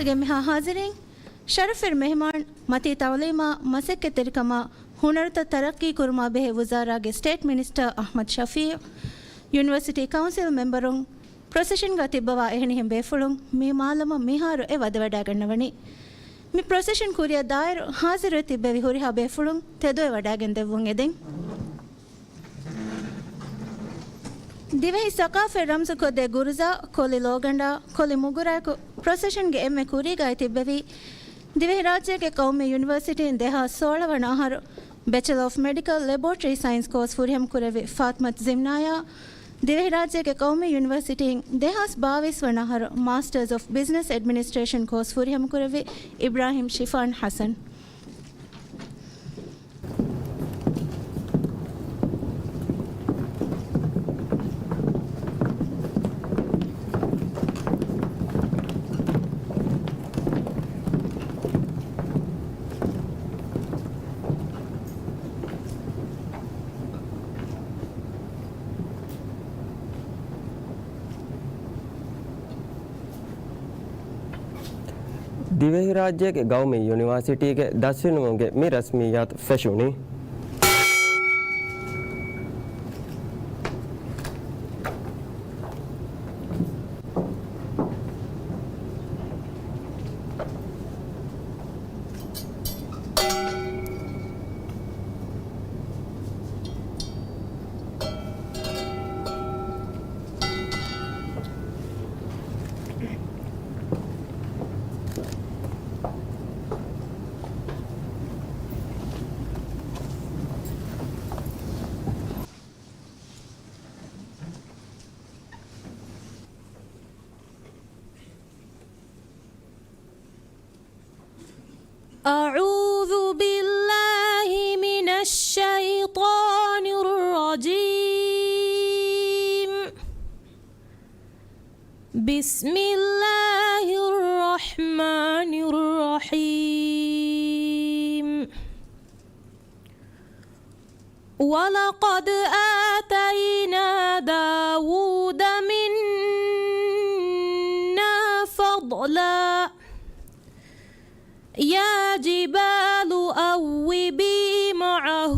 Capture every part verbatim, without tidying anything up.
ގެ މިހާ ހާޒިރީން، ޝަރަފުވެރި މެހެމާން، މަތީ ތައުލީމާ، މަސައްކަތްތެރިކަމާ، ހުނަރުތައް ތަރައްޤީ ކުރުމާ ބެހޭ ވުޒާރާގެ ސްޓޭޓް މިނިސްޓަރ އަޙްމަދު ޝަފީޢު، ޔުނިވަރސިޓީ ކައުންސިލް މެމްބަރުން، ޕްރޮސެޝަންގަ ތިއްބަވާ އެހެނިހެން ބޭފުޅުން މި މާލަމަށް މިހާރު އެ ވަދެވަޑައިގަންނަވަނީ. މި ޕްރޮސެޝަން ކުރިއަށް ދާއިރު ހާޒިރުވެ ތިއްބެވި ހުރިހާ ބޭފުޅުން ތެދުވެވަޑައިގެން ދެއްވުން އެދެން. ދިވެހި ސަޤާފަތް ރަމްޒުކޮށްދޭ ގުރުޒާ، ކޮލި ލޯގަނޑާ، ކޮލި މުގުރާއެކު ޕްރޮސެޝަންގެ އެންމެ ކުރީގައި ތިއްބެވީ، ދިވެހިރާއްޖޭގެ ޤައުމީ ޔުނިވަރސިޓީން ދެހާސް ސޯޅަ ވަނަ އަހަރު ބެޗެލަ އޮފް މެޑިކަލް ލެބޯޓްރީ ސައިންސް ކޯސް ފުރިހަމަކުރެއްވި ފާތިމަތު ޒިމްނާޔާ، ދިވެހިރާއްޖޭގެ ޤައުމީ ޔުނިވަރސިޓީން ދެހާސް ބާވީސް ވަނަ އަހަރު މާސްޓަރސް އޮފް ބިޒްނަސް އެޑްމިނިސްޓްރޭޝަން ކޯސް ފުރިހަމަކުރެއްވި އިބްރާހިމް ޝިފާން ޙަސަން. ދިވެހިރާއްޖޭގެ ގައުމީ ޔުނިވާސިޓީގެ ދަސްވެނުމުގެ މި ރަސްމިއްޔާތު ފެށުނީ. أعوذ بالله من الشيطان الرجيم. بسم الله الرحمن الرحيم. ولقد آتينا داود منا فضلا يا جبال أوبي معه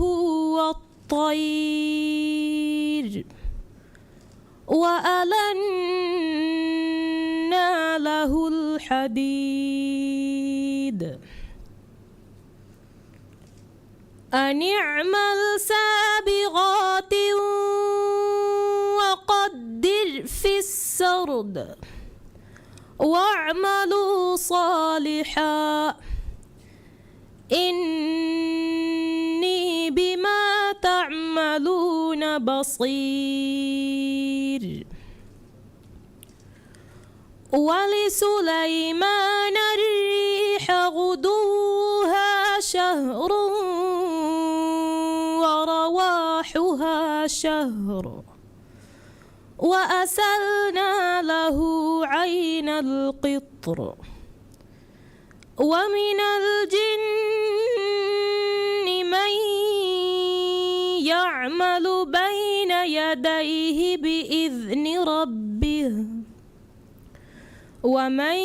والطير وألنا له الحديد أن اعمل سابغات وقدر في السرد واعملوا صالحا إني بما تعملون بصير. ولسليمان الريح غدوها شهر ورواحها شهر وأسلنا له عين القطر ومن الجن من يعمل بين يديه بإذن ربه ومن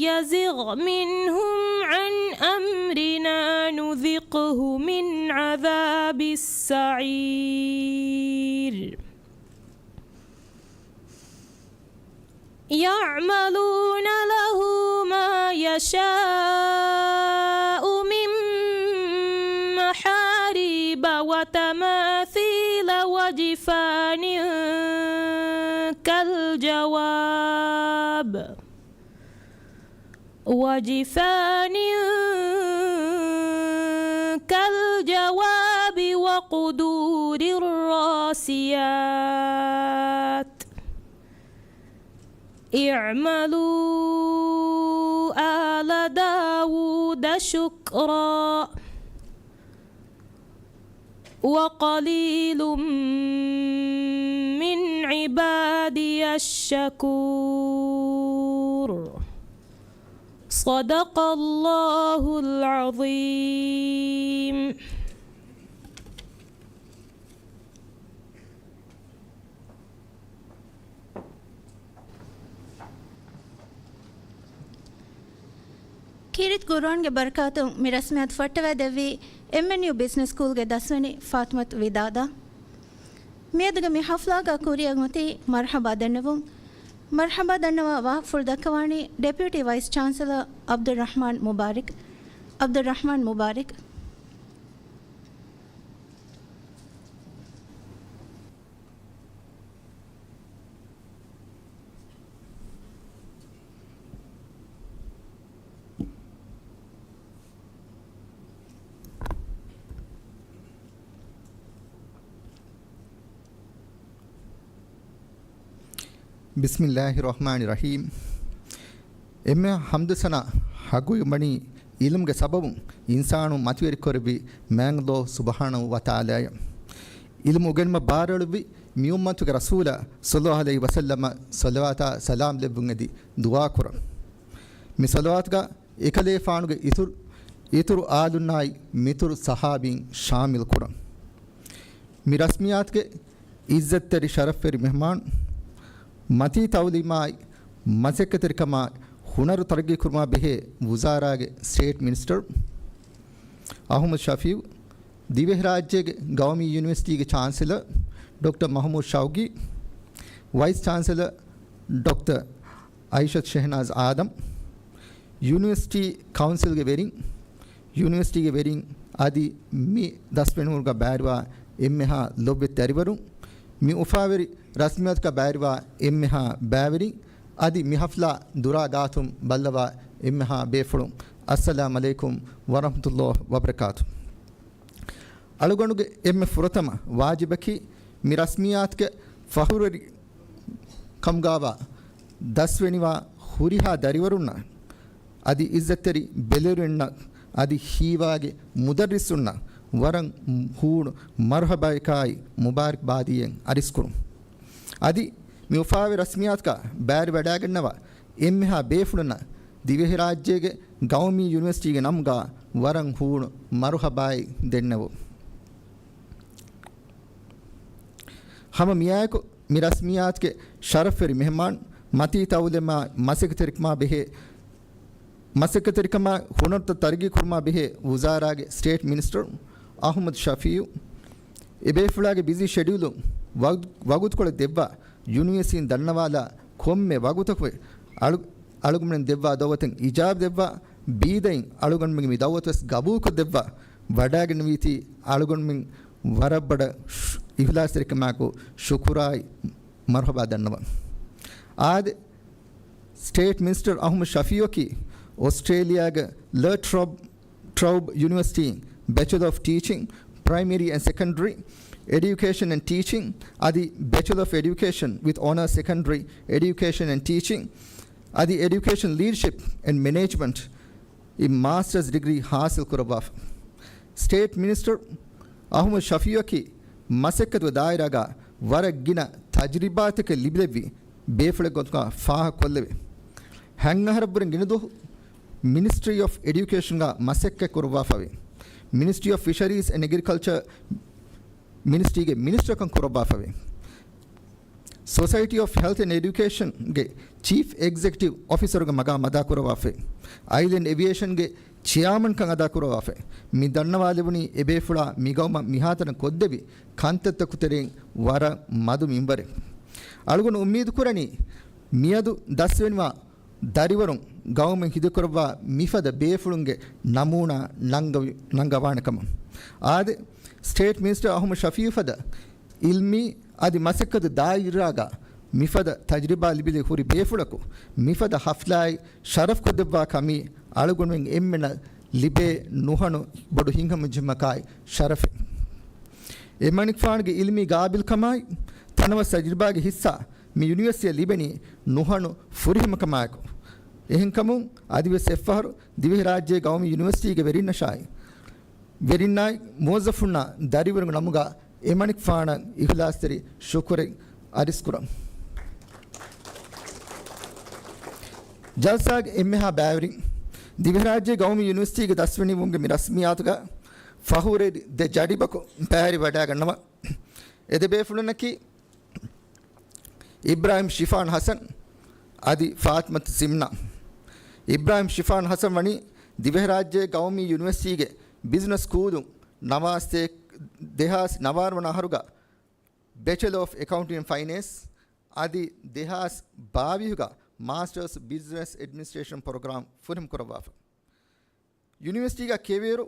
يزغ منهم عن أمرنا نذقه من عذاب السعير. يعملون له ما يشاء من محاريب وتماثيل وجفان كالجواب وجفان كالجواب وقدور الراسيات. اعملوا آل داود شكرا وقليل من عبادي الشكور. صدق الله العظيم. ކީރިތި ޤުރުއާންގެ ބަރަކާތުން މި ރަސްމިއްޔާތު ފައްޓަވައިދެއްވީ އެމްއެންޔޫ ބިޒްނަސް ސްކޫލްގެ ދަސްވަނީ ފާތިމަތު ވިދާދާ. މިއަދުގެ މި ޙަފްލާގަ ކުރިއަށް އޮތީ މަރްޙަބާ ދަންނަވުން. މަރްޙަބާ ދަންނަވާ ވާހަކަފުޅު ދައްކަވާނީ ޑެޕިއުޓީ ވައިސް ޗާންސެލަރ ޢަބްދުއްރަޙްމާން މުބާރިކް. ޢަބްދުއްރަޙްމާން މުބާރިކް. ބިސްމިއްލާހި ރަޙްމާނި ރަޙީމް. އެންމެ ޙަމްދު ސަނާ ޙައްޤުވެވަނީ ޢިލްމުގެ ސަބަބުން އިންސާނުން މަތިވެރި ކުރެއްވި މާތް ﷲ ސުބްޙާނަހޫ ވަތަޢާލާއަށް. ޢިލްމު އުގެނުމަށް ބާރުއެޅުއްވި މި އުއްމަތުގެ ރަސޫލާ ޞައްލައްލާހު ޢަލައިހި ވަސައްލަމަށް ޞަލަވާތާ ސަލާމް ލެއްވުން އެދި ދުޢާ ކުރަން. މި ޞަލަވާތުގަ އެކަލޭފާނުގެ އިތުރު، އިތުރު އާލުންނާއި މިތުރު ޞަޙާބީން ޝާމިލް ކުރަން. މި ރަސްމިއްޔާތުގެ ޢިއްޒަތްތެރި ޝަރަފްވެރި މެހްމާން، މަތީ ތަޢުލީމާއި މަސައްކަތްތެރިކަމާ ހުނަރު ތަރައްޤީކުރުމާ ބެހޭ ވުޒާރާގެ ސްޓޭޓް މިނިސްޓަރު އަޙްމަދު ޝަފީޢު، ދިވެހިރާއްޖޭގެ ގައުމީ ޔުނިވަރސިޓީގެ ޗާންސެލަރ ޑޮކްޓަރ މަޙްމޫދު ޝައުޤީ، ވައިސް ޗާންސެލަރ ޑޮކްޓަރ އައިޝަތު ޝެހްނާޒް އާދަމް، ޔުނިވަރސިޓީ ކައުންސިލްގެ ވެރިން، ޔުނިވަރސިޓީގެ ވެރިން އަދި މި ދަސްވެނިވުމުގަ ބައިވެރިވާ އެންމެހާ ލޮބުވެތި ދަރިވަރުން، މި އުފާވެރި ރަސްމިއްޔާތުގަ ބައިވެރިވާ އެންމެހާ ބައިވެރިން އަދި މި ޙަފްލާ ދުރާ ގާތުން ބައްލަވާ އެންމެހާ ބޭފުޅުން، އައްސަލާމް ޢަލައިކުމް ވަރަޙްމަތުﷲ ވަބަރަކާތު. އަޅުގަނޑުގެ އެންމެ ފުރަތަމަ ވާޖިބަކީ މި ރަސްމިއްޔާތުގެ ފަޚުރުވެރި ކަމުގާވާ ދަސްވެނިވާ ހުރިހާ ދަރިވަރުންނަށް އަދި ޢިއްޒަތްތެރި ބެލެރިންނަށް އަދި ހީވާގެ މުދައްރިސުންނަށް ވަރަށް ހޫނު މަރުޙަބާއެކާއި މުބާރަކްބާދީއެއް އަރިސްކުރުން. އަދި މި އުފާވެ ރަސްމިއްޔާތުގަ ބައިވެރިވަޑައިގަންނަވާ އެންމެހާ ބޭފުޅުންނަށް ދިވެހިރާއްޖޭގެ ގައުމީ ޔުނިވަރސިޓީގެ ނަމުގަ ވަރަށް ހޫނު މަރުޙަބާއެއް ދެންނެވުން. ހަމަ މިއާއެކު މި ރަސްމިއްޔާތުގެ ޝަރަފްވެރި މެހެމާން، މަތީ ތަޢުލީމާ މަސައްކަތްތެރިކަމާ ބެހޭ، މަސައްކަތްތެރިކަމާ ހުނަރުތައް ތަރައްގީ ކުރުމާ ބެހޭ ވުޒާރާގެ ސްޓޭޓް މިނިސްޓަރު އަޙްމަދު ޝަފީޢު، އެބޭފުޅާގެ ބިޒީ ޝެޑިއުލުން ވަގު-، ވަގުތުކޮޅެއް ދެއްވާ ޔުނިވަރސިޓީން ދަންނަވާލާ ކޮންމެ ވަގުތަކު އަޅު-، އަޅުގަނޑުމެން ދެއްވާ ދަޢުވަތަށް އިޖާބަ ދެއްވާ ބީދައިން އަޅުގަނޑުމެންގެ މި ދަޢުވަތު ވެސް ގަބޫލުކޮށްދެއްވާ ވަޑައިގެންނެވީތީ އަޅުގަނޑުމެން ވަރަށް ބޮޑަށް ޝު-، އިޚްލާޞްތެރިކަމާއެކު ޝުކުރާއި މަރުޙަބާ ދަންނަވަން. އާދެ، ސްޓޭޓް މިނިސްޓަރު އަޙްމަދު ޝަފީޢަކީ އޮސްޓްރޭލިޔާގެ ލާ ޓްރައުބް، ޓްރައުބް ޔުނިވަރސިޓީ ބެޗެލަރ އޮފް ޓީޗިން، ޕްރައިމަރީ އެންޑް ސެކަންޑަރީ އެޑިއުކޭޝަން އެންޑް ޓީޗިން އަދި ބެޗެލަރ އޮފް އެޑިއުކޭޝަން ވިތް އޮނާސް ސެކަންޑަރީ އެޑިއުކޭޝަން އެންޑް ޓީޗިން އަދި އެޑިއުކޭޝަން ލީޑަޝިޕް އެންޑް މެނޭޖްމަންޓް އިން މާސްޓަރސް ޑިގްރީ ޙާޞިލް ކުރައްވާފަ. ސްޓޭޓް މިނިސްޓަރު އަޙްމަދު ޝަފީޢަކީ މަސައްކަތުގެ ދާއިރާގަ ވަރަށް ގިނަ ތަޖްރިބާތަކެއް ލިބިދެއްވި ބޭފުޅެއް ގޮތުގަ ފާހަގަކޮށްލެވޭ. ހަތް އަހަރަށްވުރެ ގިނަ ދުވަހު މިނިސްޓްރީ އޮފް އެޑިއުކޭޝަންގަ މަސައްކަތް ކުރައްވާފަވޭ. މިނިސްޓްރީ އޮފް ފިޝަރީޒް އެންޑް އެގްރިކަލްޗަރ މިނިސްޓްރީގެ މިނިސްޓަރކަން ކުރައްވާފަވޭ. ސޮސައިޓީ އޮފް ހެލްތް އެންޑް އެޑިއުކޭޝަންގެ ޗީފް އެގްޒެކެޓިވް އޮފިސަރުގެ މަގާމް އަދާކުރައްވާފައި، އައިލެންޑް އެވިއޭޝަންގެ ޗެއާމަންކަން އަދާކުރައްވާފައި، މި ދަންނަވާލެވުނީ އެބޭފުޅާ މިގައުމަށް މިހާތަނަށް ކޮށްދެއްވި ކަންތައްތަކު ތެރެއިން ވަރަށް މަދު މިންވަރެއް. އަޅުގަނޑު އުއްމީދު ކުރަނީ މިއަދު ދަސްވެނިވާ ދަރިވަރުން ގައުމެއް ހިދަކުރައްވާ މިފަދަ ބޭފުޅުންގެ ނަމޫނާ ނަންގަވި-، ނަންގަވާނެ ކަމަށް. އާދެ، ސްޓޭޓް މިނިސްޓަރ އަޙްމަދު ޝަފީޢު ފަދަ އިލްމީ އަދި މަސައްކަތު ދާއިރާގަ މިފަދަ ތަޖްރިބާ ލިބިލެ ހުރި ބޭފުޅަކު މިފަދަ ހަފްލާއެއް ޝަރަފްކޮށްދެއްވާ ކަމީ އަޅުގަނޑުމެން އެންމެނަށް ލިބޭ ނުހަނު ބޮޑު ހިތްހަމަޖެހުމަކާއި ޝަރަފެއް. އެމަނިކުފާނުގެ އިލްމީ ގާބިލްކަމާއި ތަނަވަސް ތަޖްރިބާގެ ހިއްސާ މި ޔުނިވަރސިޓީއަށް ލިބެނީ ނުހަނު ފުރިހަމަކަމާއެކު. އެހެންކަމުން އަދިވެސް އެއްފަހަރު ދިވެހިރާއްޖޭ ގައުމީ ޔުނިވަރސިޓީގެ ވެރިންނަށާއި، ވެރިންނާއި މުވައްޒަފުންނާ ދަރިވަރުންގެ ނަމުގަ އެމަނިކުފާނަށް އިޚްލާޞްތެރި ޝުކުރެއް އަރިސްކުރަން. ޖަލްސާގެ އެންމެހާ ބައިވެރިން، ދިވެހިރާއްޖޭ ގައުމީ ޔުނިވަރސިޓީގެ ދަސްވެނިވުމުގެ މި ރަސްމިއްޔާތުގަ ފަޚުރުވެރި ދެ ޖަޑިބަކު ބައިވެރިވަޑައިގަންނަވާ. އެ ދެ ބޭފުޅުންނަކީ އިބްރާހިމް ޝިފާން ޙަސަން އަދި ފާތިމަތު ޒިމްނާ. އިބްރާހިމް ޝިފާން ޙަސަން ވަނީ ދިވެހިރާއްޖޭ ގައުމީ ޔުނިވަރސިޓީގެ ބިޒްނަސް ސްކޫލުން ނަވާސް ދެ-، ދެހާސް ނަވާރަ ވަނަ އަހަރުގަ ބެޗެލަ އޮފް އެކައުންޓިން އެންޑް ފައިނޭންސް އަދި ދެހާސް ބާވީހުގަ މާސްޓަރސް ބިޒްނަސް އެޑްމިނިސްޓްރޭޝަން ޕްރޮގްރާމް ފުރިހަމަ ކުރައްވާފަ. ޔުނިވަރސިޓީގަ ކެވިއިރު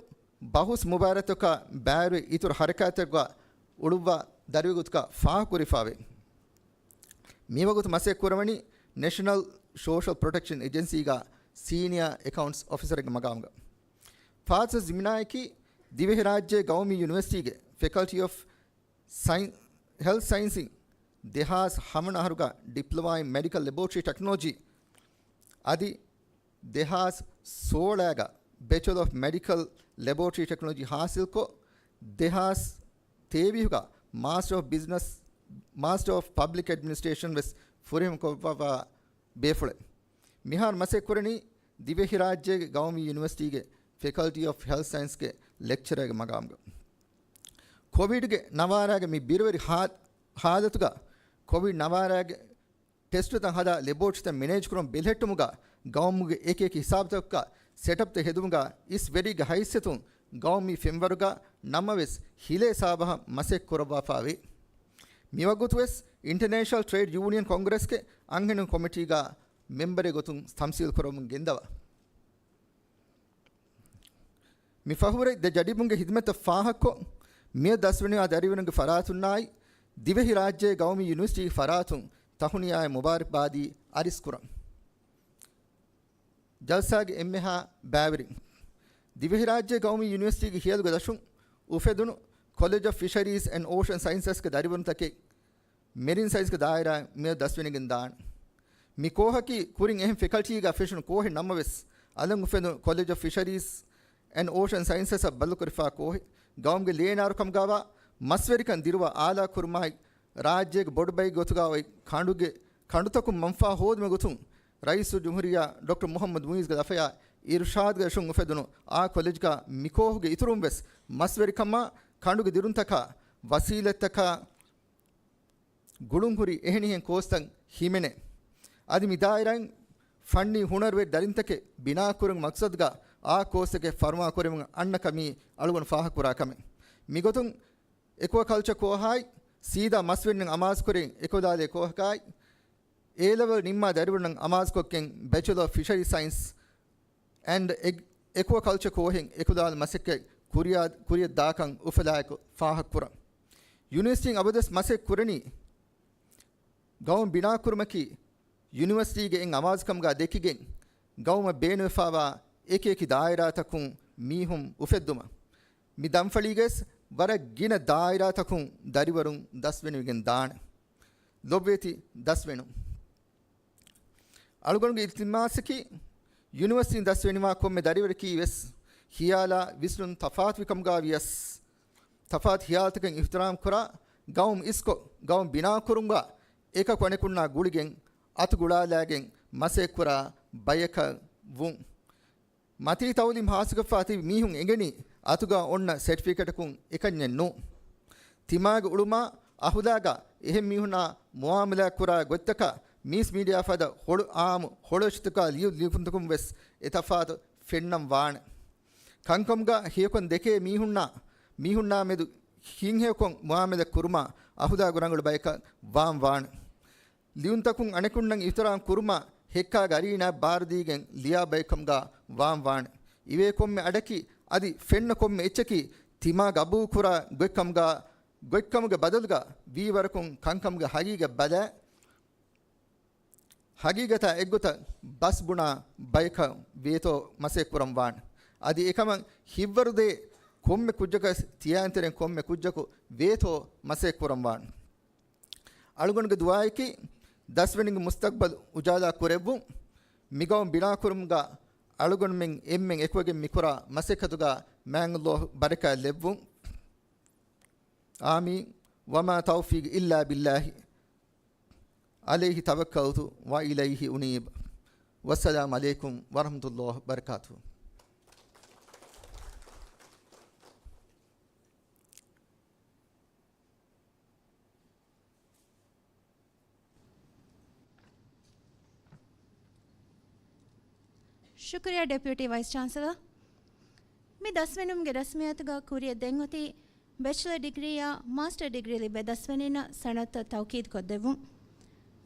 ބަހުސް މުބާރާތަކާ ބައިވެރި އިތުރު ހަރަކާތްތަކުގަ އުޅުއްވާ ދަރިވަރުގެ ގޮތުގަ ފާހަގަކުރެވިފާވޭ. މިވަގުތު މަސައްކަތް ކުރަވަނީ ނެޝަނަލް ސޯޝަލް ޕްރޮޓެކްޝަން އެޖެންސީގަ ސީނިއާ އެކައުންޓްސް އޮފިސަރެއްގެ މަގާމުގަ. ފާސް ޒިމްނާއަކީ ދިވެހިރާއްޖޭ ގައުމީ ޔުނިވަރސިޓީގެ ފެކަލްޓީ އޮފް ސައިން-، ހެލްތް ސައިންސިން ދެހާސް ހަވަނަ އަހަރުގަ ޑިޕްލޮމާ އިން މެޑިކަލް ލެބޯޓްރީ ޓެކްނޮލޮޖީ އަދި ދެހާސް ސޯޅައިގަ ބެޗެލަ އޮފް މެޑިކަލް ލެބޯޓްރީ ޓެކްނޮލޮޖީ ހާސިލްކޮށް، ދެހާސް ތޭވީހުގަ މާސްޓަރ އޮފް ބިޒްނަސް، މާސްޓަރ އޮފް ޕަބްލިކް އެޑްމިނިސްޓްރޭޝަން ވެސް ފުރިހަމަ ކޮށްފައިވާ ބޭފުޅެއް. މިހާރު މަސައްކަތް ކުރަނީ ދިވެހިރާއްޖޭގެ ގައުމީ ޔުނިވަރސިޓީގެ ފެކަލްޓީ އޮފް ހެލްތް ސައިންސްގެ ލެކްޗަރގެ މަގާމުގަ. ކޮވިޑްގެ ނަވާރާގެ މި ބިރުވެރި ހާ-، ހާލަތުގަ ކޮވިޑް ނަވާރާގެ ޓެސްޓުތައް ހަދާ ލެބޯޓްރީތައް މެނޭޖް ކުރުން ބެލެހެއްޓުމުގަ ގައުމުގެ އެކި އެކި ހިސާބުތަކަކަށް ސެޓަޕްތައް ހެދުމުގަ އިސް ވެރިގެ ހައިސިއްޔަތުން ގައުމީ ފެންވަރުގަ ނަމަވެސް ހިލޭ ސާބަހަށް މަސައްކަތް ކުރައްވާފައިވޭ. މިވަގުތުވެސް އިންޓަނޭޝަނަލް ޓްރޭޑް ޔޫނިއަން ކޮންގްރެސްގެ އަންހެނުން ކޮމިޓީގަ މެމްބަރެއް ގޮތުން ތަމްސީލް ކުރަމުން ގެންދަވާ. މި ފަހުރެ ދެ ޖަޑިބުންގެ ހިދުމަތަށް ފާހަގަކޮށް، މިއަދު ދަސްވަނީވާ ދަރިވަރުންގެ ފަރާތުންނާއި، ދިވެހިރާއްޖޭ ގައުމީ ޔުނިވަރސިޓީގެ ފަރާތުން ތަހުނިޔާއެއް މުބާރަކްބާދީ އަރިސްކުރަން. ޖަލްސާގެ އެންމެހާ ބައިވެރިން. ދިވެހިރާއްޖޭ ގައުމީ ޔުނިވަރސިޓީގެ ހިޔަލުގެ ދަށުން އުފެދުނު ކޮލެޖް އޮފް ފިޝަރީޒް އެންޑް އޯޝަން ސައިންސަސްގެ ދަރިވަރުންތަކެއް މެރިން ސައިންސްގެ ދާއިރާއިން މިއަދު ދަސްވެގެން ދާނެ. މި ކޯހަކީ ކުރިން އެހެން ފެކަލްޓީގަ ފެށުނު ކޯހެއް ނަމަވެސް، އަލަށް އުފެދުނު ކޮލެޖް އޮފް ފިޝަރީޒް އެންޑް އޯޝަން ސައިންސަސްއަށް ބަދަލުކުރެފާ ކޯހެއް. ގައުމުގެ ލޭނާރުކަމުގައިވާ މަސްވެރިކަން ދިރުވާ އާލާކުރުމާއި، ރާއްޖޭގެ ބޮޑުބައެއްގެ ގޮތުގަ އޮތް ކަނޑުގެ ކަނޑުތަކުން މަންފާ ހޯދުމުގެ ގޮތުން، ރައީސުލްޖުމްހޫރިއްޔާ ޑޮކްޓަރ މުޙައްމަދު މުޢިއްޒުގެ ލަފަޔާ އިރުޝާދުގެ ދަށުން އުފެދުނު އާ ކޮލެޖަކާ މިކޯހުގެ އިތުރުން ވެސް މަސްވެރިކަމާ ކަނޑުގެ ދިރުންތަކާ ވަސީލަތްތަކާ ގުޅުންހުރި އެހެނިހެން ކޯސްތައް ހިމެނޭ. އަދި މި ދާއިރާއިން ފަންނީ ހުނަރުވެރި ދަރިންތަކެއް ބިނާކުރުމުގެ މަޤްޞަދުގަ އާ ކޯސްތަކެއް ފަރުމާކުރެވުން އަންނަ ކަމީ އަޅުގަނޑު ފާހަގަކުރާ ކަމެއް. މިގޮތުން އެކުއަކަލްޗަ ކޯހާއި ސީދާ މަސްވެރިން އަމާޒުކުރި އެކުލާލޭ ކޯހަކާއި، އޭ ލެވެލް ނިންމާ ދަރިވަރުންނަށް އަމާޒުކޮށްގެން ބެޗެލަ އޮފް ފިޝަރީ ސައިންސް އެންޑް އެކު-، އެކުއަކަލްޗަ ކޯހެއް އެކުލާލު މަސައްކަތް ކުރިޔާ-، ކުރިޔަށްދާކަން އުފަލާއެކު ފާހަގަކުރަން. ޔުނިވަރސިޓީން އަބަދުވެސް މަސައްކަތް ކުރަނީ ގައުމު ބިނާކުރުމަކީ، ޔުނިވަރސިޓީގެ އެއް އަމާޒުކަމުގަ ދެކިގެން، ގައުމަށް ބޭނުންވެފައިވާ އެކި އެކި ދާއިރާތަކުން މީހުން އުފެއްދުމަށް. މި ދަންފަޅީގަވެސް ވަރަށް ގިނަ ދާއިރާތަކުން ދަރިވަރުން ދަސްވެނިވެގެން ދާނެ. ލޮބުވެތި ދަސްވެނުން. އަޅުގަނޑުގެ އިލްތިމާސަކީ، ޔުނިވަރސިޓީން ދަސްވެނިވާ ކޮންމެ ދަރިވަރަކީ ވެސް ހިޔާލާ ވިސްނުން ތަފާތުވިކަމުގަ ވިޔަސް، ތަފާތު ހިޔާލުތަކަށް އިޙްތިރާމް ކުރާ، ގައުމު އިސްކޮށް، ގައުމު ބިނާކުރުމުގަ އެކަކު އަނެކުންނާ ގުޅިގެން އަތުގުޅާލާގެން މަސައްކަތްކުރާ ބަޔަކަށް ވުން. މަތީ ތައުލީމް ހާސިލްކޮށްފާ ތިބި މީހުން އެނގެނީ އަތުގަ އޮންނަ ސެޓްފިކެޓަކުން އެކަންޏެއް ނޫން. ތިމާގެ އުޅުމާ އަޚުލާގާ އެހެން މީހުންނާ މުއާމަލާތް ކުރާ ގޮތްތަކާ މީސް މީޑިއާ ފަދަ ހޮޅު އާއްމު ހޮޅުއެއްޗިތަކާ ލިޔު ލިޔުންތަކުން ވެސް އެ ތަފާތު ފެންނަން ވާނެ. ކަންކަމުގަ ހެޔޮކޮން ދެކޭ މީހުންނާ، މީހުންނާ މެދު ހިތްހެޔޮކޮށް މުއާމަލާތް ކުރުމާ އަޚުލާގު ރަނގަޅު ބަޔަކަށް ވާން ވާނެ. ލިޔުންތަކުން އަނެކުންނަށް އިޙްތިރާމް ކުރުމާ ހެއްކާ ގަރީނާ ބާރުދީގެން ލިޔާ ބައެއްކަމުގަ ވާން ވާނެ. އިވޭ ކޮންމެ އަޑަކީ އަދި ފެންނަ ކޮންމެ އެއްޗަކީ ތިމާ ގަބޫލުކުރާ ގޮތްކަމުގަ، ގޮތްކަމުގެ ބަދަލުގަ ވީވަރަކުން ކަންކަމުގެ ހަގީގަތް ބަލާ، ހަގީގަތާ އެއްގޮތަށް ބަސް ބުނާ ބަޔަކަށް ވޭތޯ މަސައްކަތް ކުރަން ވާނެ. އަދި އެކަމަށް ހިތްވަރުދޭ ކޮންމެ ކުއްޖަކަސް ތިޔައިންތެރެން ކޮންމެ ކުއްޖަކު ވޭތޯ މަސައްކަތް ކުރަން ވާނެ. އަޅުގަނޑުގެ ދުޢާއަކީ، ދަސްވެނިގެ މުސްތަޤްބަލް އުޖާލާ ކުރެއްވުން، މިގައުމު ބިނާކުރުމުގަ އަޅުގަނޑުމެން އެންމެން އެކުވެގެން މިކުރާ މަސައްކަތުގަ މާތް ﷲ ބަރަކާތް ލެއްވުން. އާމީން. ވަމާ ތައުފީޤީ އިއްލާ ބިއްލާހި. ޢަލައިހި ތަވައްކަލްތު ވައިލައިހި އުނީބު. ވައްސަލާމު ޢަލައިކުމް ވަރަޙްމަތުﷲ ވަބަރަކާތުހު. ޝުކުރިއްޔާ ޑެޕިއުޓީ ވައިސް ޗާންސެލަރ. މި ދަސްވެނުމުގެ ރަސްމިއްޔަތުގަ ކުރިއަށް ދެން އޮތީ ބެޗެލަރ ޑިގްރީއާ މާސްޓަރ ޑިގްރީ ލިބޭ ދަސްވެނީންނަށް ސަނަދުތައް ތައުކީދު ކޮށްދެއްވުން.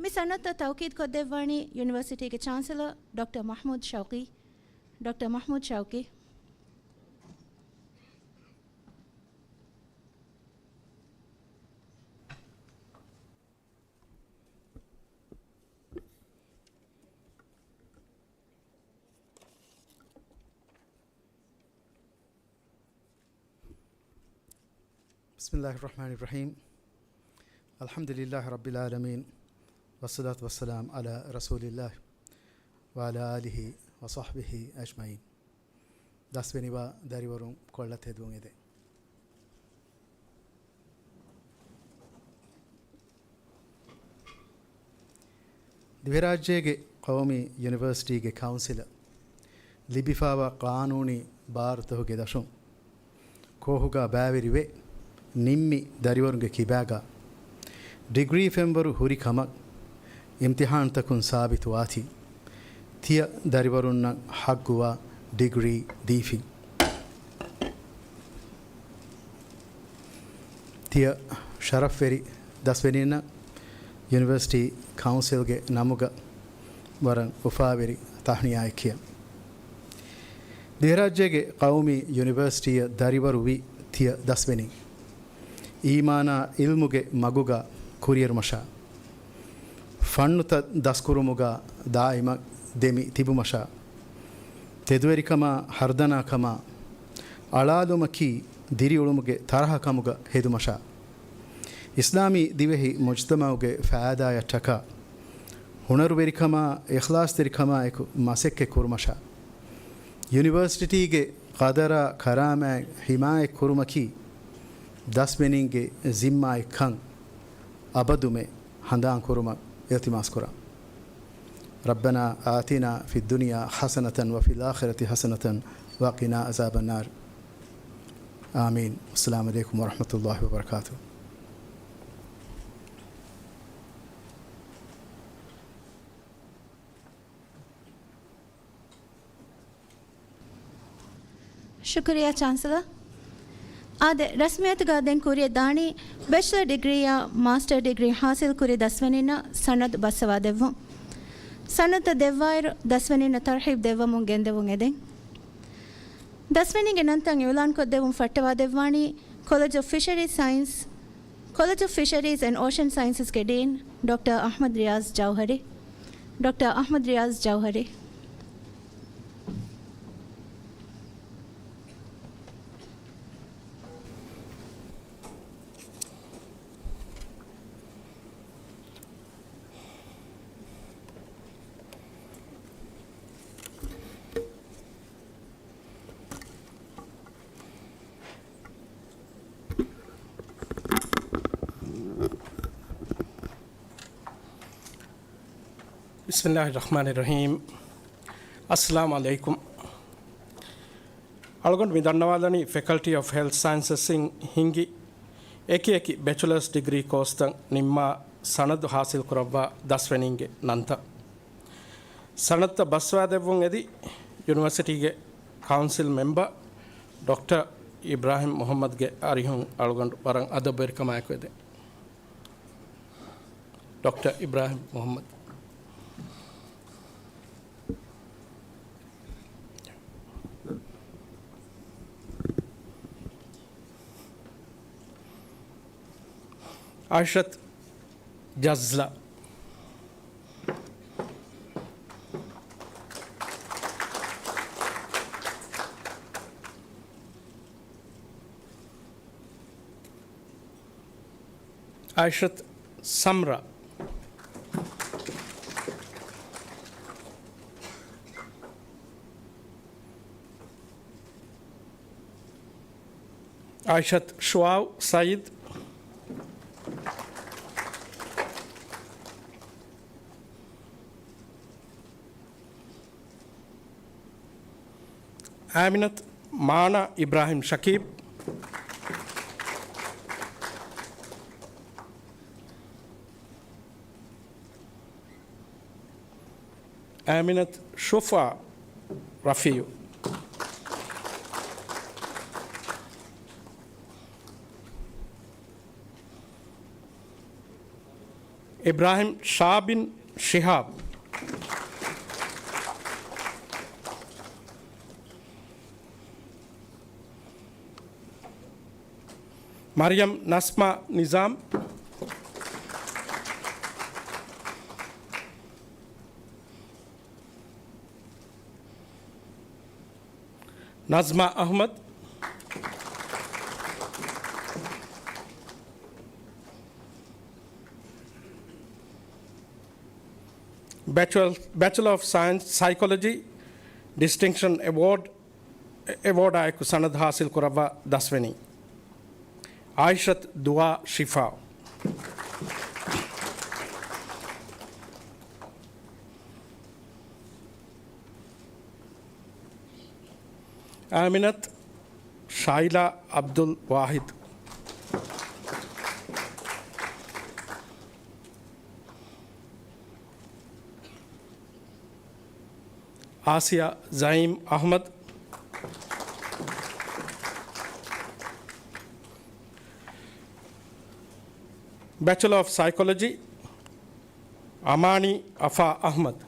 މި ސަނަދުތައް ތައުކީދު ކޮށްދެއްވާނީ ޔުނިވަރސިޓީގެ ޗާންސެލަރ ޑޮކްޓަރ މަޙްމޫދު ޝައުޤީ. ޑޮކްޓަރ މަޙްމޫދު ޝައުޤީ. بسم الله الرحمن الرحيم. الحمد لله رب العالمين. والصلاة والسلام على رسول الله وعلى آله وصحبه أجمعين. ދަސްވެނިވާ ދަރިވަރުން ކޮޅަށް ތެދުވުން އެދެން. ދިވެހިރާއްޖޭގެ ޤައުމީ ޔުނިވަރސިޓީގެ ކައުންސިލަށް ލިބިފާވާ ޤާނޫނީ ބާރުތަކުގެ ދަށުން ކޯހުގަ ބައިވެރިވެ ނިންމި ދަރިވަރުންގެ ކިބާގަ ޑިގްރީ ފެންވަރު ހުރި ކަމަށް އިމްތިޙާންތަކުން ސާބިތުވާތީ، ތިޔަ ދަރިވަރުންނަށް ޙައްޤުވާ ޑިގްރީ ދީފިން. ތިޔަ ޝަރަފްވެރި ދަސްވެނީންނަށް ޔުނިވަރސިޓީ ކައުންސިލްގެ ނަމުގަ ވަރަށް އުފާވެރި ތަހްނިޔާއެއް ކިޔަން. ދިވެހިރާއްޖޭގެ ޤައުމީ ޔުނިވަރސިޓީއަށް ދަރިވަރު ވި ތިޔަ ދަސްވެނީ، އީމާނާ ޢިލްމުގެ މަގުގަ ކުރިއެރުމަށާ، ފަންނުތައް ދަސްކުރުމުގަ ދާއިމަށް ދެމި ތިބުމަށާ، ތެދުވެރިކަމާ ހަރުދަނާކަމާ އަޅާލުމަކީ ދިރިއުޅުމުގެ ތަރަހަ ކަމުގަ ހެދުމަށާ، އިސްލާމީ ދިވެހި މުޖްތަމަޢުގެ ފައިދާއަށްޓަކާ، ހުނަރުވެރިކަމާ އިޚްލާޞްތެރިކަމާއެކު މަސައްކަތް ކުރުމަށާ، ޔުނިވަރސިޓީގެ ޤަދަރާ ކަރާމާތް ޙިމާޔަތް ކުރުމަކީ ދަސްވެނީންގެ ޒިންމާއެއްކަން އަބަދުމެ ހަނދާން ކުރުމަށް އިލްތިމާސް ކުރަން. ربنا آتنا في الدنيا حسنة وفي الآخرة حسنة وقنا عذاب النار. آمين. السلام عليكم ورحمة الله وبركاته. ޝުކުރިއްޔާ ޗާންސެލަރ. އާދެ، ރަސްމިއްޔަތުގަ ދެން ކުރިއަށް ދާނީ ބެޗެލަރ ޑިގްރީއާ މާސްޓަރ ޑިގްރީ ޙާޞިލް ކުރި ދަސްވެނީންނަށް ސަނަދު ބައްސަވާދެއްވުން. ސަނަދުތައް ދެއްވާއިރު، ދަސްވެނީންނަށް ތަރްޙީބު ދެއްވަމުން ގެންދެވުން އެދެން. ދަސްވެނީގެ ނަންތައް އިޢުލާންކޮށްދެއްވުން ފައްޓަވާދެއްވާނީ ކޮލެޖް އޮފް ފިޝަރީޒް ސައިންސް، ކޮލެޖް އޮފް ފިޝަރީޒް އެންޑް އޯޝަން ސައިންސަސްގެ ޑީން ޑޮކްޓަރ އަޙްމަދު ރިޔާޒް ޖައުހަރީ. ޑޮކްޓަރ އަޙްމަދު ރިޔާޒް ޖައުހަރީ. بسم الله الرحمن الرحيم. السلام عليكم. އަޅުގަނޑު މި ދަންނަވާލަނީ ފެކަލްޓީ އޮފް ހެލްތް ސައިންސަސްއިން ހިންގި އެކި އެކި ބެޗުލަރސް ޑިގްރީ ކޯސްތައް ނިންމާ ސަނަދު ޙާޞިލް ކުރައްވާ ދަސްވެނީންގެ ނަންތައް. ސަނަދުތައް ބައްސަވާދެއްވުން އެދި ޔުނިވަރސިޓީގެ ކައުންސިލް މެމްބަރ ޑޮކްޓަރ އިބްރާހިމް މުޙައްމަދުގެ އަރިހުން އަޅުގަނޑު ވަރަށް އަދަބުވެރިކަމާއެކު އެދެން. ޑޮކްޓަރ އިބްރާހިމް މުޙައްމަދު. އައިޝަތު ޖަޒްލާ. އައިޝަތު ސަމްރާ. އައިޝަތު ޝުޢާއު ސައީދު. އާމިނަތު މާނާ އިބްރާހިމް ޝަކީބް. އާމިނަތު ޝުފާ. ރަފީޢު. އިބްރާހިމް ޝާ ބިން ޝިހާބް. މަރިޔަމް ނަސްމާ ނިޒާމް. ނަޒްމާ އަޙްމަދު. ބެޗުލަ، ބެޗުލަ އޮފް ސައިންސް ސައިކޮލޮޖީ ޑިސްޓިންކްޝަން އެވޯޑް، އެވޯޑާއެކު ސަނަދު ހާސިލް ކުރައްވާ ދަސްވެނީ އާއިޝަތު ދުވާ ޝިފާ. އާމިނަތު ޝާއިލާ އަބްދުލް ވާހިދު. އާސިޔާ ޒައީމް އަޙްމަދު. ބެޗުލަ އޮފް ސައިކޮލޮޖީ، އަމާނީ އަފާ އަޙްމަދު.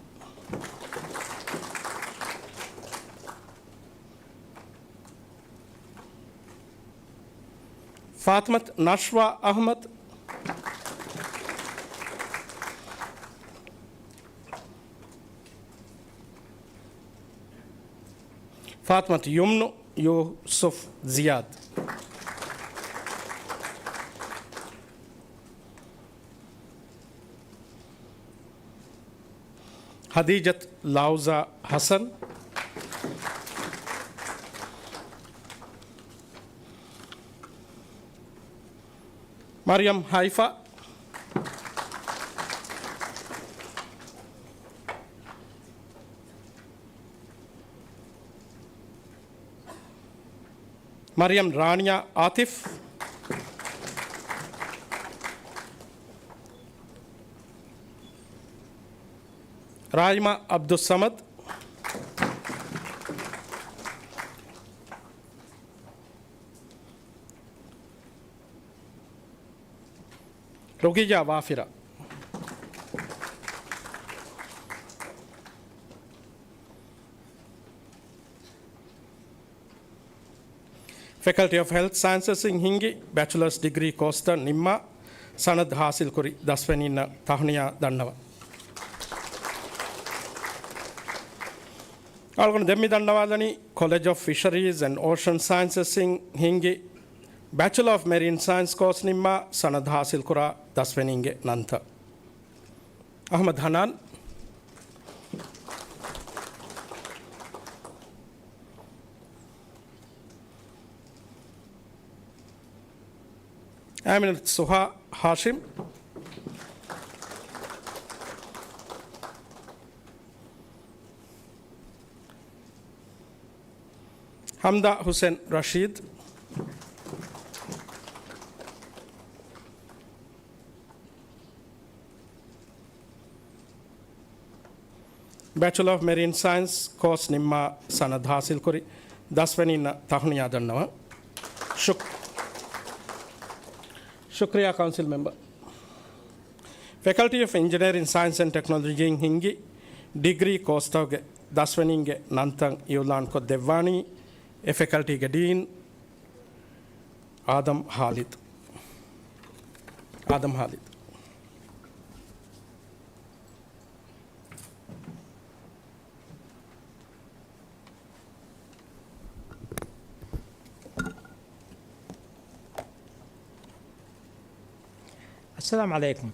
ފާތިމަތު ނަޝްވާ އަޙްމަދު. ފާތިމަތު ޔުމްނު ޔޫސުފް ޒިޔާދު. ހަދީޖަތު ލައުޒާ ހަސަން. މަރިޔަމް ހައިފާ. މަރިޔަމް ރާނިޔާ އާތިފް. ރާއިމާ އަބްދުއްސަމަދު. ރުގިއްޔާ ވާފިރާ. ފެކަލްޓީ އޮފް ހެލްތް ސައިންސަސްއިން ހިންގި ބެޗުލަރސް ޑިގްރީ ކޯސްތައް ނިންމާ ސަނަދު ހާސިލްކުރި ދަސްވެނީންނަށް ތަހުނިޔާ ދަންނަވަން. އަޅުގަނޑު ދެން މި ދަންނަވާލަނީ ކޮލެޖް އޮފް ފިޝަރީޒް އެންޑް އޯޝަން ސައިންސަސްއިން ހިންގި ބެޗުލަރ އޮފް މެރިން ސައިންސް ކޯސް ނިންމާ ސަނަދު ހާސިލްކުރާ ދަސްވެނީންގެ ނަންތައް. އަޙްމަދު ހަނާން. އާމިނަތު ސުހާ ހާޝިމް. ހަމްދާ ހުސެން ރަޝީދު. ބެޗުލަރ އޮފް މެރިން ސައިންސް ކޯސް ނިންމާ ސަނަދު ހާސިލްކުރި ދަސްވެނީންނަށް ތަހުނިޔާ ދަންނަވަން. ޝުކް-، ޝުކްރިޔާ ކައުންސިލް މެމްބަރ. ފެކަލްޓީ އޮފް އިންޖިނިއަރިން ސައިންސް އެންޑް ޓެކްނޮލޮޖީން ހިންގި ޑިގްރީ ކޯސްތަކުގެ ދަސްވެނީންގެ ނަންތައް އިއުލާންކޮށް ދެއްވާނީ އެ ފެކަލްޓީގެ ޑީން އާދަމް ހާލިދު. އާދަމް ހާލިދު. އައްސަލާމު ޢަލައިކުމް.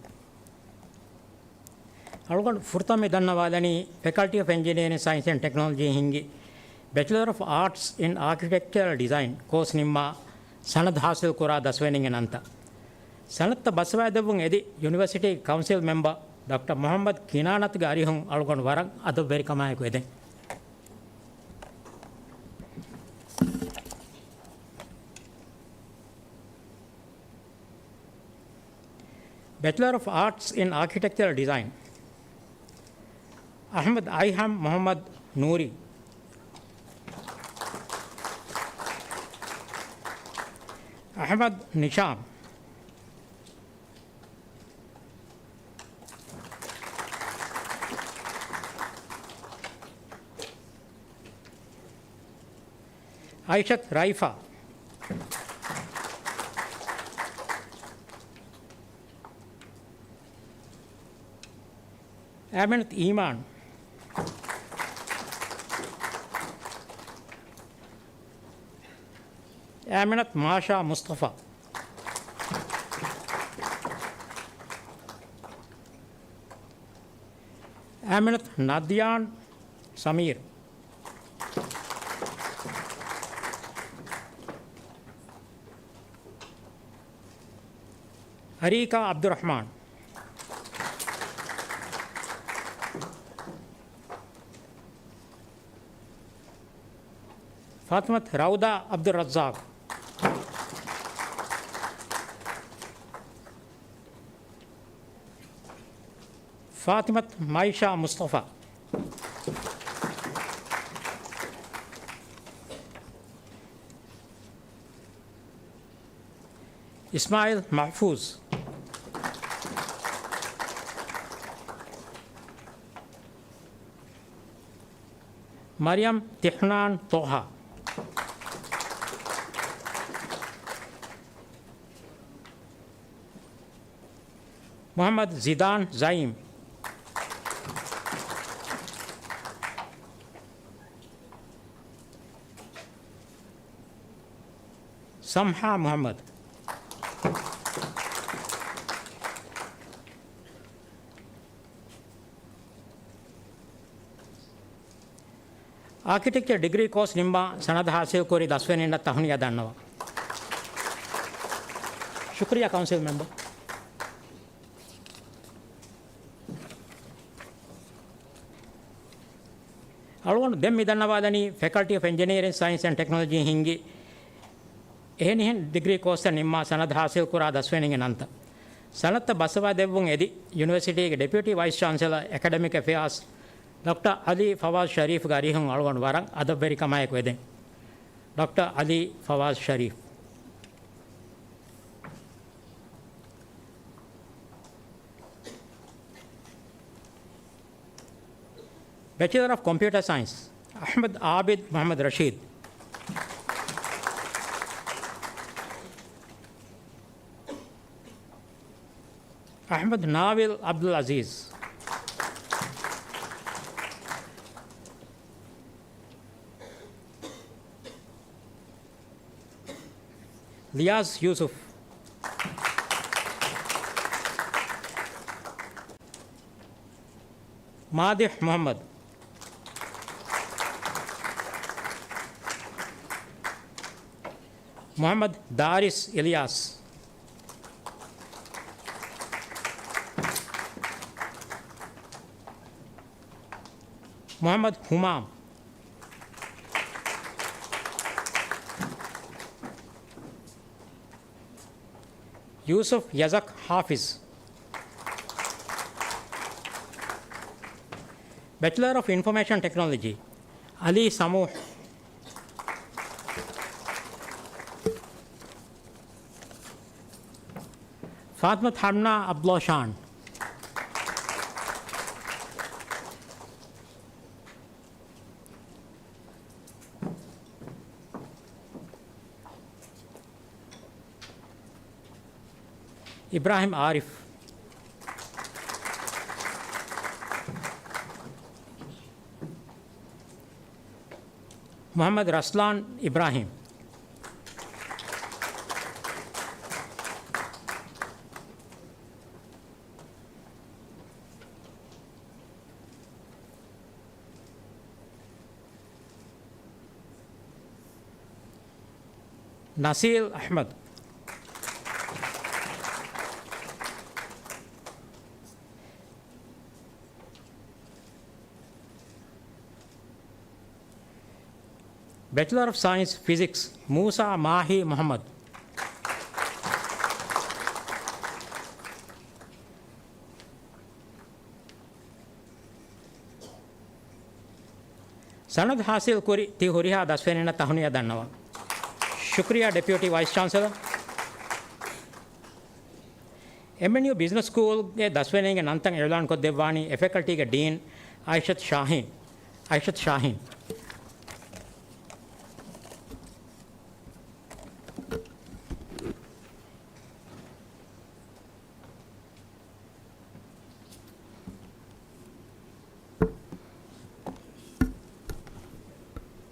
އަޅުގަނޑު ފުރަތަމަ ދަންނަވާލަނީ ފެކަލްޓީ އޮފް އެންޖިނިއަރިން ސައިންސް އެންޑް ޓެކްނޮލޮޖީ ހިންގި ބެޗުލަރ އޮފް އާޓްސް އިން އާކިޓެކްޗަރަލް ޑިޒައިން ކޯސް ނިންމާ ސަނަދު ހާސިލް ކުރާ ދަސްވެނީގެ ނަންތައް. ސަނަދުތައް ބަސްވާދެއްވުން އެދި ޔުނިވަރސިޓީގެ ކައުންސިލް މެމްބަރ ޑޮކްޓަރ މުޙައްމަދު ކިނާނަތުގެ އަރިހުން އަޅުގަނޑު ވަރަށް އަދަބުވެރިކަމާއެކު އެދެން. ބެޗުލަރ އޮފް އާޓްސް އިން އާކިޓެކްޗަރަލް ޑިޒައިން، އަޙްމަދު އައިހަމް މުޙައްމަދު ނޫރީ. އަޙްމަދު ނިޝާމް. އައިޝަތު ރައިފާ. އާމިނަތު އީމާން. އާމިނަތު މާޝާ މުޞްޠަފާ. އާމިނަތު ނަދްޔާން ސަމީރު. އަރީކާ ޢަބްދުއްރަޙްމާން. ފާތިމަތު ރައުދާ ޢަބްދުއްރައްޒާޤް. ފާތިމަތު މައިޝާ މުޞްޠަފާ. އިސްމާޢީލް މަޙްފޫޒް. މަރިޔަމް ތިހްނާން ޠަހާ. މުޙައްމަދު ޒިދާން ޒައީމް. ސަމްޙާ މުޙައްމަދު. އާކިޓެކްޗަރ ޑިގްރީ ކޯސް ނިންމާ ސަނަދު ހާސިލްކުރި ދަސްވެރިންނަށް ތަހުނިޔާ ދަންނަވަން. ޝުކުރިއްޔާ ކައުންސިލް މެމްބަރު. އަޅުގަނޑު ދެން މި ދަންނަވާލަނީ ފެކަލްޓީ އޮފް އެންޖިނިއަރިން ސައިންސް އެންޑް ޓެކްނޮލޮޖީ ހިންގި އެހެނިހެން ޑިގްރީ ކޯސްތައް ނިންމާ ސަނަދު ހާސިލްކުރާ ދަސްވެރިންގެ ނަންތައް. ސަނަދުތައް ބައްސަވާ ދެއްވުން އެދި ޔުނިވަރސިޓީގެ ޑެޕިއުޓީ ވައިސް ޗާންސެލަރ އެކަޑެމިކް އެފެއާސް ޑޮކްޓަރ ޢަލީ ފަވާޒް ޝަރީފްގެ އަރިހުން އަޅުގަނޑު ވަރަށް އަދަބުވެރިކަމާއެކު އެދެން. ޑޮކްޓަރ ޢަލީ ފަވާޒް ޝަރީފް. ބެޗެލަރ އޮފް ކޮމްޕިއުޓަރ ސައިންސް، އަޙްމަދު އާބިދު މުޙައްމަދު ރަޝީދު. އަޙްމަދު ނާވިލް ޢަބްދުލް ޢަޒީޒް. ލިޔާޒް ޔޫސުފް. މާދިޙް މުޙައްމަދު. މުޙައްމަދު ދާރިސް އިލްޔާސް. މުޙައްމަދު ހުމާމް. ޔޫސުފް ޔަޒަކް ޙާފިޒް. ބެޗެލަރ އޮފް އިންފޮމޭޝަން ޓެކްނޮލޮޖީ، ޢަލީ ސަމޫޙް. ފާތިމަތު ހަންނާ ޢަބްދުﷲ ޝާން. އިބްރާހިމް އާރިފް. މުޙައްމަދު ރަސްލާން އިބްރާހިމް. ނަސީލް އަޙްމަދު. ބެޗެލަރ އޮފް ސައިންސް ފިޒިކްސް، މޫސާ މާހީ މުޙައްމަދު. ސަނަދު ހާސިލް ކުރި ތި ހުރިހާ ދަސްވެރިންނަށް ތަހުނިޔާ ދަންނަވަން. ޝުކުރިއްޔާ ޑެޕިއުޓީ ވައިސް ޗާންސެލަރ. އެމްއެންޔޫ ބިޒްނަސް ސްކޫލްގެ ދަސްވެރިންގެ ނަންތައް އިޢުލާން ކޮށްދެއްވާނީ އެ ފެކަލްޓީގެ ޑީން އައިޝަތު ޝާހީން. އައިޝަތު ޝާހީން.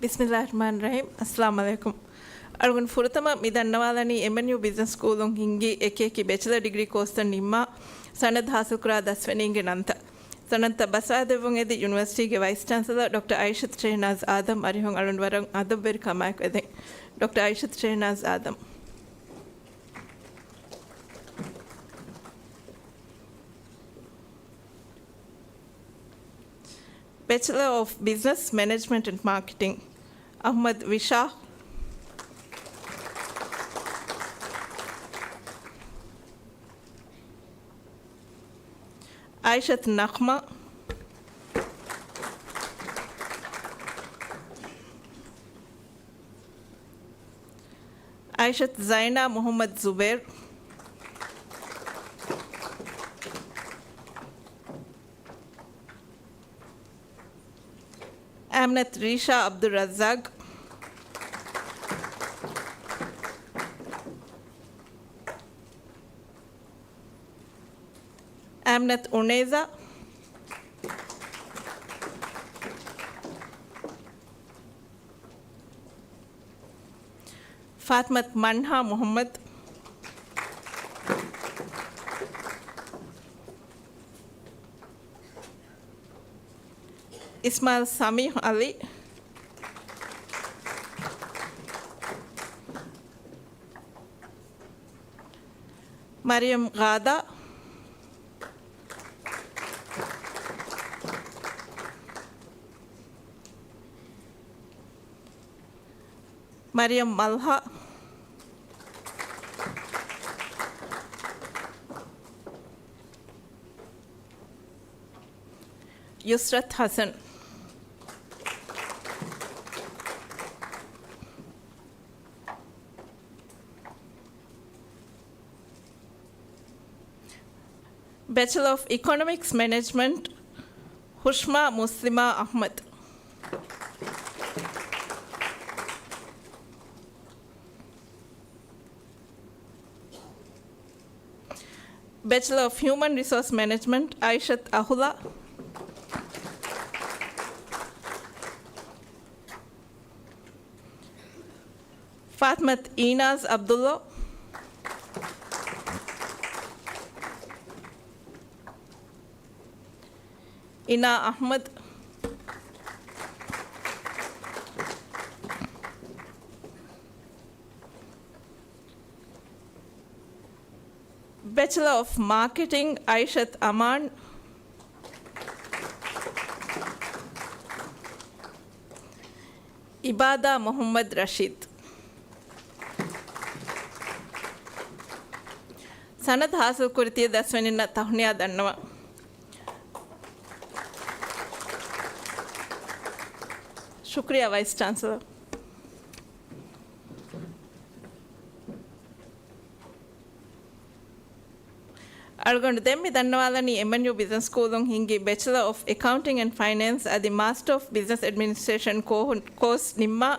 ބިސްމިއްލާހި ރަޙްމާނި ރަޙީމް. އައްސަލާމު ޢަލައިކުމް. އަޅުގަނޑު ފުރަތަމަ މި ދަންނަވާލަނީ އެމްއެންޔޫ ބިޒްނަސް ސްކޫލުން ހިންގި އެކި އެކި ބެޗެލަރ ޑިގްރީ ކޯސްތައް ނިންމާ ސަނަދު ހާސިލްކުރާ ދަސްވެރިންގެ ނަންތައް. ސަނަދުތައް ބަސްވާދެއްވުން އެދި ޔުނިވަރސިޓީގެ ވައިސް ޗާންސެލަރ ޑޮކްޓަރ އައިޝަތު ޝެހްނާޒް އާދަމް އަރިހުން އަޅުގަނޑު ވަރަށް އަދަބުވެރިކަމާއެކު އެދެން. ޑޮކްޓަރ އައިޝަތު ޝެހްނާޒް އާދަމް. ބެޗެލަރ އޮފް ބިޒްނަސް މެނޭޖްމަންޓް އެންޑް މާކެޓިން، އަޙްމަދު ވިޝާ. އައިޝަތު ނަޚްމާ. އައިޝަތު ޒައިނާ މުޙައްމަދު ޒުބޭރު. އާމިނަތު ރީޝާ ޢަބްދުއްރައްޒާޤް. އާމިނަތު އުނޭޒާ. ފާތިމަތު މަންހާ މުޙައްމަދު. އިސްމާޢީލް ސަމީޙް ޢަލީ. މަރިޔަމް ޣާދާ. މަރިޔަމް މަލްހާ. ޔުސްރަތު ޙަސަން. ބެޗެލަރ އޮފް އިކޮނޮމިކްސް މެނޭޖްމަންޓް، ހުޝްމާ މުސްލިމާ އަޙްމަދު. ބެޗެލަރ އޮފް ހިއުމަން ރިސޯސް މެނޭޖްމަންޓް، އައިޝަތު އަހުލާ. ފާތިމަތު އީނާޒް ޢަބްދުﷲ. އިނާ އަޙްމަދު. ބެޗެލަރ އޮފް މާކެޓިން، އައިޝަތު އަމާން. އިބާދާ މުޙައްމަދު ރަޝީދު. ސަނަދު ހާސިލްކުރި ތިޔަ ދަސްވެރިންނަށް ތަހުނިޔާ ދަންނަވަން. ޝުކުރިއްޔާ ވައިސް ޗާންސެލަރ. އަޅުގަނޑު ދެން މި ދަންނަވާލަނީ އެމްއެންޔޫ ބިޒްނަސް ސްކޫލުން ހިންގި ބެޗެލަރ އޮފް އެކައުންޓިން އެންޑް ފައިނޭންސް އަދި މާސްޓަރ އޮފް ބިޒްނަސް އެޑްމިނިސްޓްރޭޝަން ކޯހު-، ކޯސް ނިންމާ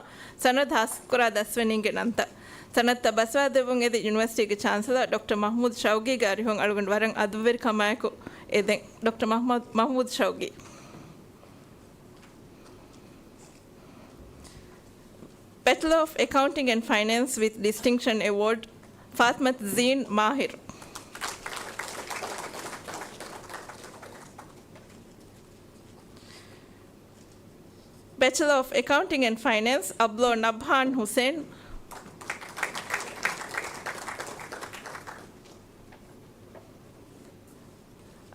ސަނަދު ހާސިލްކުރާ ދަސްވެރިންގެ ނަންތައް. ސަނަދުތައް ބަސްވާދެއްވުން އެދި ޔުނިވަރސިޓީގެ ޗާންސެލަރ ޑޮކްޓަރ މަޙްމޫދު ޝައުގީގެ އަރިހުން އަޅުގަނޑު ވަރަށް އަދުއްވެރިކަމާއެކު އެދެން. ޑޮކްޓަރ މަޙްމޫދު، މަޙްމޫދު ޝައުގީ. ބެޗެލަރ އޮފް އެކައުންޓިން އެންޑް ފައިނޭންސް ވިތް ޑިސްޓިންކްޝަން އެވޯޑް، ފާތިމަތު ޒީން މާހިރު. ބެޗެލަރ އޮފް އެކައުންޓިން އެންޑް ފައިނޭންސް، އަބްލޯ ނަބްހާން ހުސެން.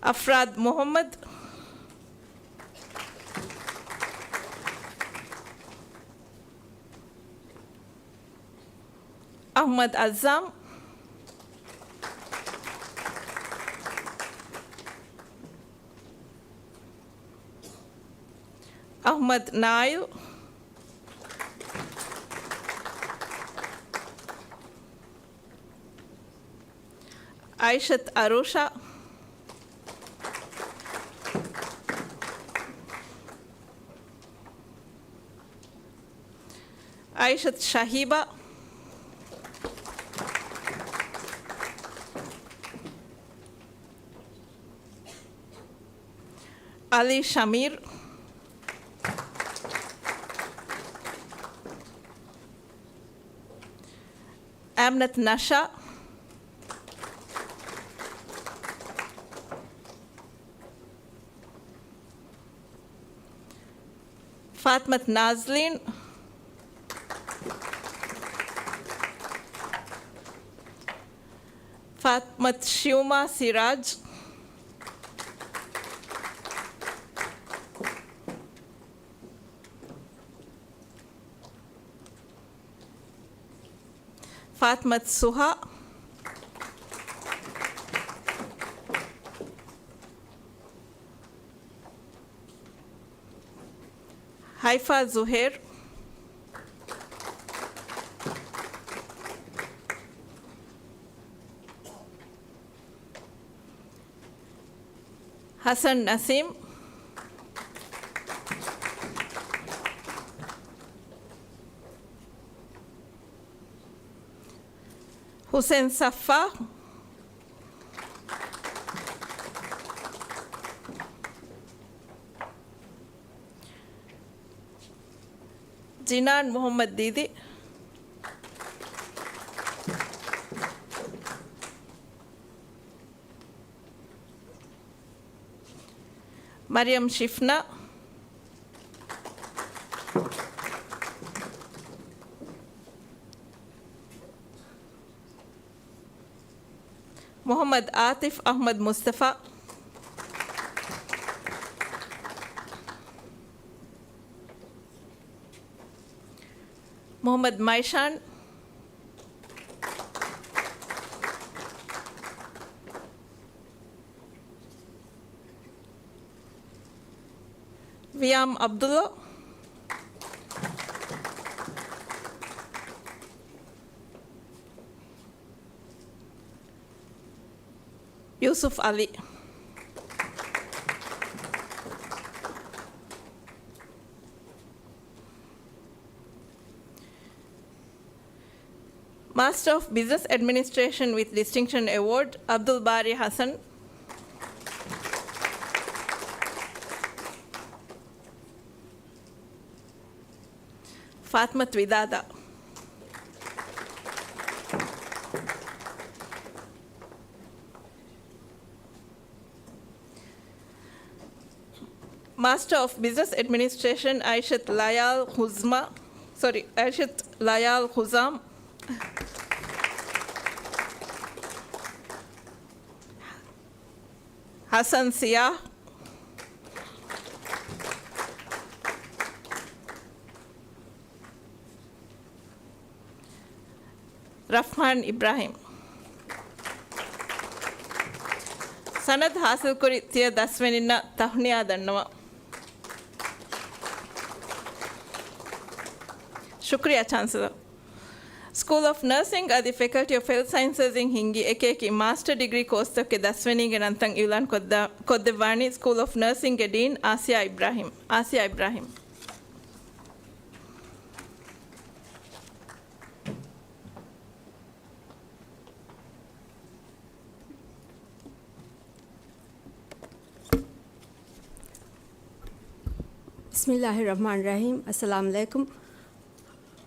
އަފްރާދް މުޙައްމަދު. އަޙްމަދު އައްޒާމް. އަޙްމަދު ނާއިލް. އައިޝަތު އަރޫޝާ. އައިޝަތު ޝަހީބާ. އަލީ ޝަމީރު. އަމްނަތު ނަޝާ. ފާތިމަތު ނާޒްލީން. ފާތިމަތު ޝިއުމާ ސިރާޖް. ފާތިމަތު ސުހާ. ހައިފާ ޒުހޭރު. ހަސަން ނަސީމް. ހުސެން ސައްފާ. ޖިނާން މުހައްމަދު ދީދި. މަރިޔަމް ޝިފްނާ. މުހައްމަދު އާތިފް އަޙްމަދު މުޞްޠަފާ. މުޙައްމަދު މައިޝާން. ވިޔާމް ޢަބްދުﷲ. ޔޫސުފް ޢަލީ. Master of Business Administration with Distinction Award, ޢަބްދުލް ބާރީ ޙަސަން. ފާތިމަތު ވިދާދާ. Master of Business Administration، އައިޝަތު ލަޔާލް ޚުޒްމާ، ސޮރީ، އައިޝަތު ލަޔާލް ޚުޒާމް. ހަސަން ސިޔާ. ރަފްހާން އިބްރާހިމް. ސަނަދު ޙާޞިލްކުރި ތިޔަ ދަސްވެނިންނަށް ތަހުނިޔާ ދަންނަވަން. ޝުކުރިއްޔާ ޗާންސެލަރ. ސްކޫލް އޮފް ނަރސިންގ އަދި ފެކަލްޓީ އޮފް ހެލްތް ސައިންސަސް އިން ހިންގި އެކި އެކި މާސްޓަރ ޑިގްރީ ކޯސްތަކުގެ ދަސްވެނީގެ ނަންތައް އިއުލާން ކޮށްދާ، ކޮށްދެއްވާނީ ސްކޫލް އޮފް ނަރސިންގގެ ޑީން އާސިޔާ އިބްރާހިމް. އާސިޔާ އިބްރާހިމް. ބިސްމިއްލާހި ރަޙްމާނި ރަޙީމް. އައްސަލާމު ޢަލައިކުމް.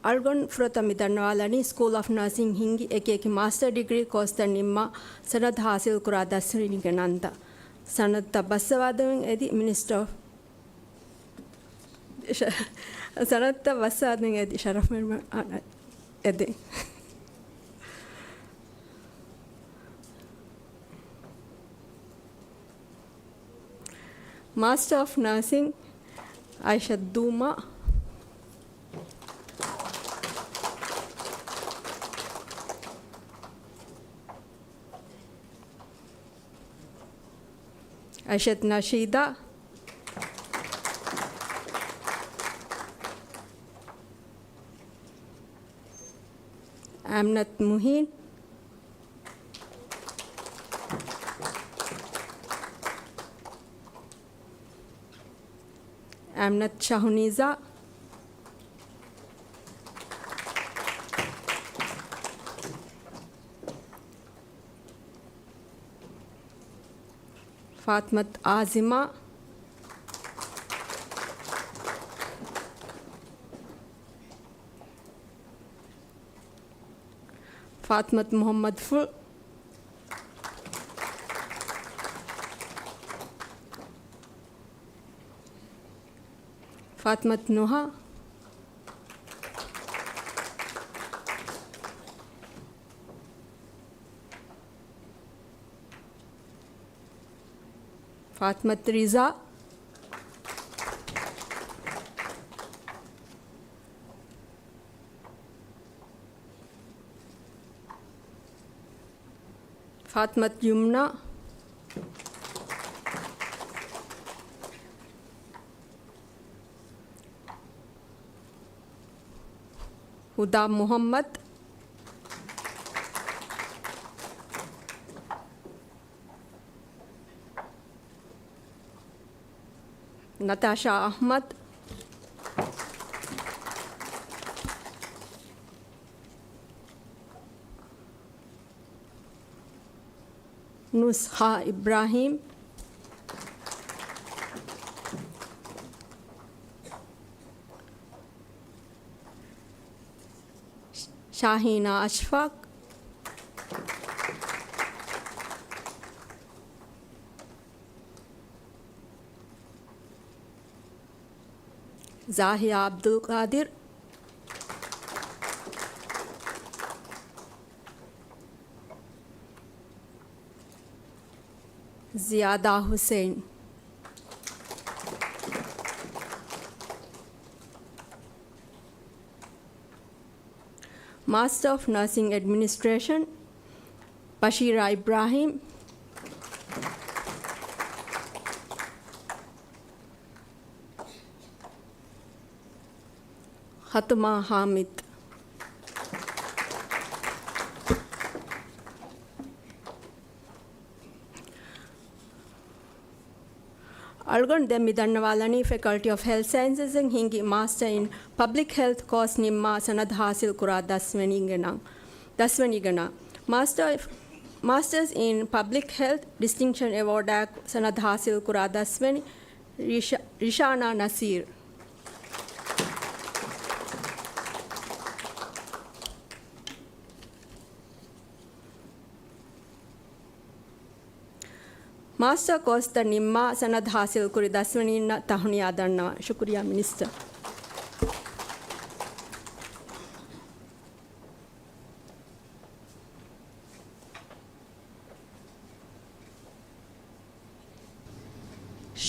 އަޅުގަނޑު ފުރަތަމަ މި ދަންނަވާލަނީ ސްކޫލް އޮފް ނާސިން ހިންގި އެކި އެކި މާސްޓަރ ޑިގްރީ ކޯސްތައް ނިންމާ ސަނަދު ޙާޞިލްކުރާ ދަސްވެރިންގެ ނަންތައް. ސަނަދުތައް ބައްސަވާދެމުން އެދި މިނިސްޓަރ އޮފް ޝަ-، ސަނަދުތައް ބައްސަވާދެމުން އެދި ޝަރަފް މެންބަރު އަން-، އެދެން. މާސްޓަރ އޮފް ނާސިން، އައިޝަތު ދޫމާ. އައިޝަތު ނަޝީދާ. އަމްނަތު މުހީން. އަމްނަތް ޝަހުނީޒާ، ފާތިމަތު އާޒިމާ، ފާތިމަތު މުޙައްމަދުފުޅު، ފާތިމަތު ނުހާ، ފާތިމަތު ރިޒާ، ފާތިމަތު ޔުމްނާ، ހުދާ މުޙައްމަދު، ނަތާޝާ އަޙްމަދު، ނުސްހާ އިބްރާހީމް، ޝާހީނާ އަޝްފާޤް، ޒާހިޔާ އަބްދުލް ޤާދިރު، ޒިޔާދާ ހުސެއިން. Master of Nursing Administration، ބަޝީރާ އިބްރާހީމް، ހަތުމާ ހާމިދު. އަޅުގަނޑު ދެން މި ދަންނަވާލަނީ Faculty of Health Sciences އިން ހިންގި Master in Public Health ކޯސް ނިންމާ ސަނަދު ހާސިލް ކުރާ ދަސްވެނީގެ ނަން. ދަސްވެނީގެ ނަން. Master of، Masters in Public Health Distinction Award އާއެކު ސަނަދު ހާސިލް ކުރާ ދަސްވެނީ ރިޝާ، ރިޝާނާ ނަސީރު. މާސްޓަރ ކޯސްތައް ނިންމާ ސަނަދު ހާސިލްކުރި ދަސްވެނީންނަށް ތަހުނިޔާ ދަންނަވަން. ޝުކުރިއްޔާ މިނިސްޓަރ.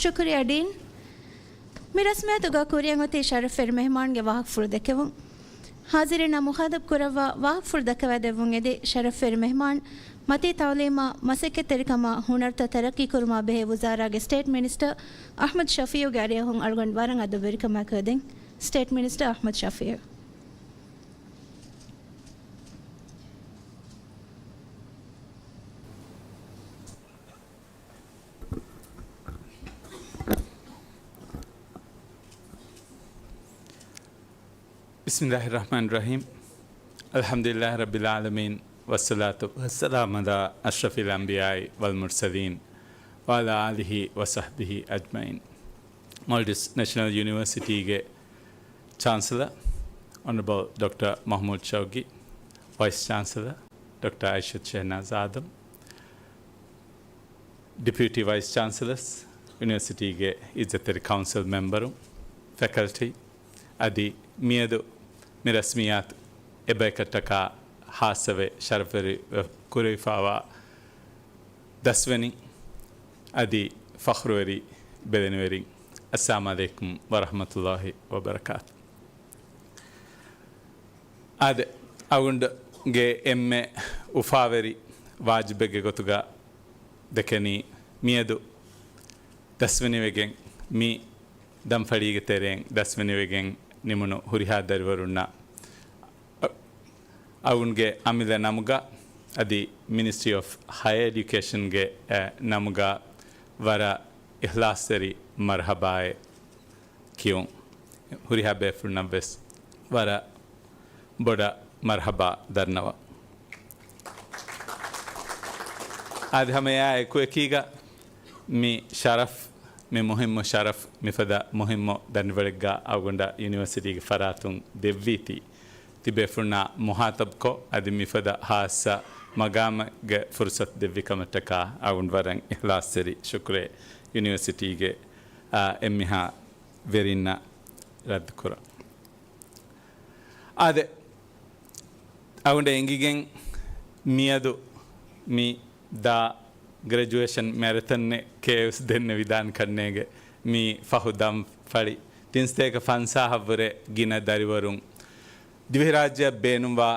ޝުކުރިއްޔާ ޑީން. މި ރަސްމިއްޔާތުގަ ކުރިއަށް އޮތީ ޝަރަފުވެރި މެހްމާންގެ ވާހަކަފުޅު ދެކެވުން. ހާޒިރީންނާ މުޚާތަބް ކުރައްވާ ވާހަކަފުޅު ދައްކަވައިދެއްވުން އެދި ޝަރަފުވެރި މެހްމާން މަތީ ތައުލީމާ، މަސައްކަތްތެރިކަމާ، ހުނަރުތައް ތަރައްޤީކުރުމާ ބެހޭ ވުޒާރާގެ ސްޓޭޓް މިނިސްޓަރ އަޙްމަދު ޝަފީޢުގެ އަރިއަށް އަޅުގަނޑު ވަރަށް އަދަބުވެރިކަމާއެކު އެދެން. ސްޓޭޓް މިނިސްޓަރ އަޙްމަދު ޝަފީޢު. بسم الله الرحمن الرحيم. الحمد لله رب العالمين، والصلاة والسلام على أشرف الأنبياء والمرسلين، وعلى آله وصحبه أجمعين. Maldives National University ގެ ޗާންސެލަރ، އޮނަރަބަލް ޑޮކްޓަރ މަޙްމޫދު ޝައުގީ، ވައިސް ޗާންސެލަރ، ޑޮކްޓަރ އައިޝަތު ޝެހްނާޒް އާދަމް، ޑެޕިއުޓީ ވައިސް ޗާންސެލަރސް، ޔުނިވަރސިޓީގެ އިއްޒަތްތެރި ކައުންސިލް މެމްބަރުން، ފެކަލްޓީ، އަދި މިއަދު މި ރަސްމިއްޔާތު އެބަޔަކަށްޓަކާ ހާއްސަވެ ޝަރަފުވެރި ކުރެވިފައިވާ ދަސްވެނިން އަދި ފަޚްރުވެރި ބެލެނިވެރިން، އައްސަލާމު ޢަލައިކުމް ވަރަޙްމަތުﷲި ވަބަރަކާތު. އާދެ، އަޅުގަނޑުގެ އެންމެ އުފާވެރި ވާޖިބެއްގެ ގޮތުގަ ދެކެނީ، މިއަދު ދަސްވެނިވެގެން، މި ދަންފަޅީގެ ތެރެއިން ދަސްވެނިވެގެން ނިމުނު ހުރިހާ ދަރިވަރުންނަށް އަޅުގަނޑުގެ އަމިއްލަ ނަމުގަ އަދި މިނިސްޓްރީ އޮފް ހަޔަރ އެޑިއުކޭޝަންގެ، އެ، ނަމުގަ ވަރަށް އިޚްލާޞްތެރި މަރުޙަބާއެއް. ކިޔުން. ހުރިހާ ބޭފުޅުންނަށްވެސް ވަރަށް ބޮޑަށް މަރްޙަބާ ދަންނަވަން. އާދެ، ހަމައެއާ އެކުއެކީގަ މި ޝަރަފް، މި މުހިއްމު ޝަރަފް، މިފަދަ މުހިއްމު ދަނޑިވަޅެއްގަ އަޅުގަނޑަށް ޔުނިވަރސިޓީގެ ފަރާތުން ދެއްވީތީ، ތިބޭފުޅުންނާ މުހާތަބްކޮށް، އަދި މިފަދަ ހާއްސަ މަގާމެއްގެ ފުރުސަތު ދެއްވި ކަމަށްޓަކާ އަޅުގަނޑު ވަރަށް އިޚްލާޞްތެރި ޝުކުރޭ. ޔުނިވަރސިޓީގެ، އާ، އެންމެހާ ވެރިންނަށް ރައްދުކުރަން. އާދެ، އަޅުގަނޑަށް އެނގިގެން މިއަދު މި ދާ ގްރެޖުއޭޝަން މެރަތަންއެއް ކޭވެސް ދެންނެވިދާނެ ކަންނޭނގެ މި ފަހު ދަންފަޅި ތިން ސަތޭކަ ފަންސާހަށްވުރެ ގިނަ ދަރިވަރުން ދިވެހިރާއްޖެއަށް ބޭނުންވާ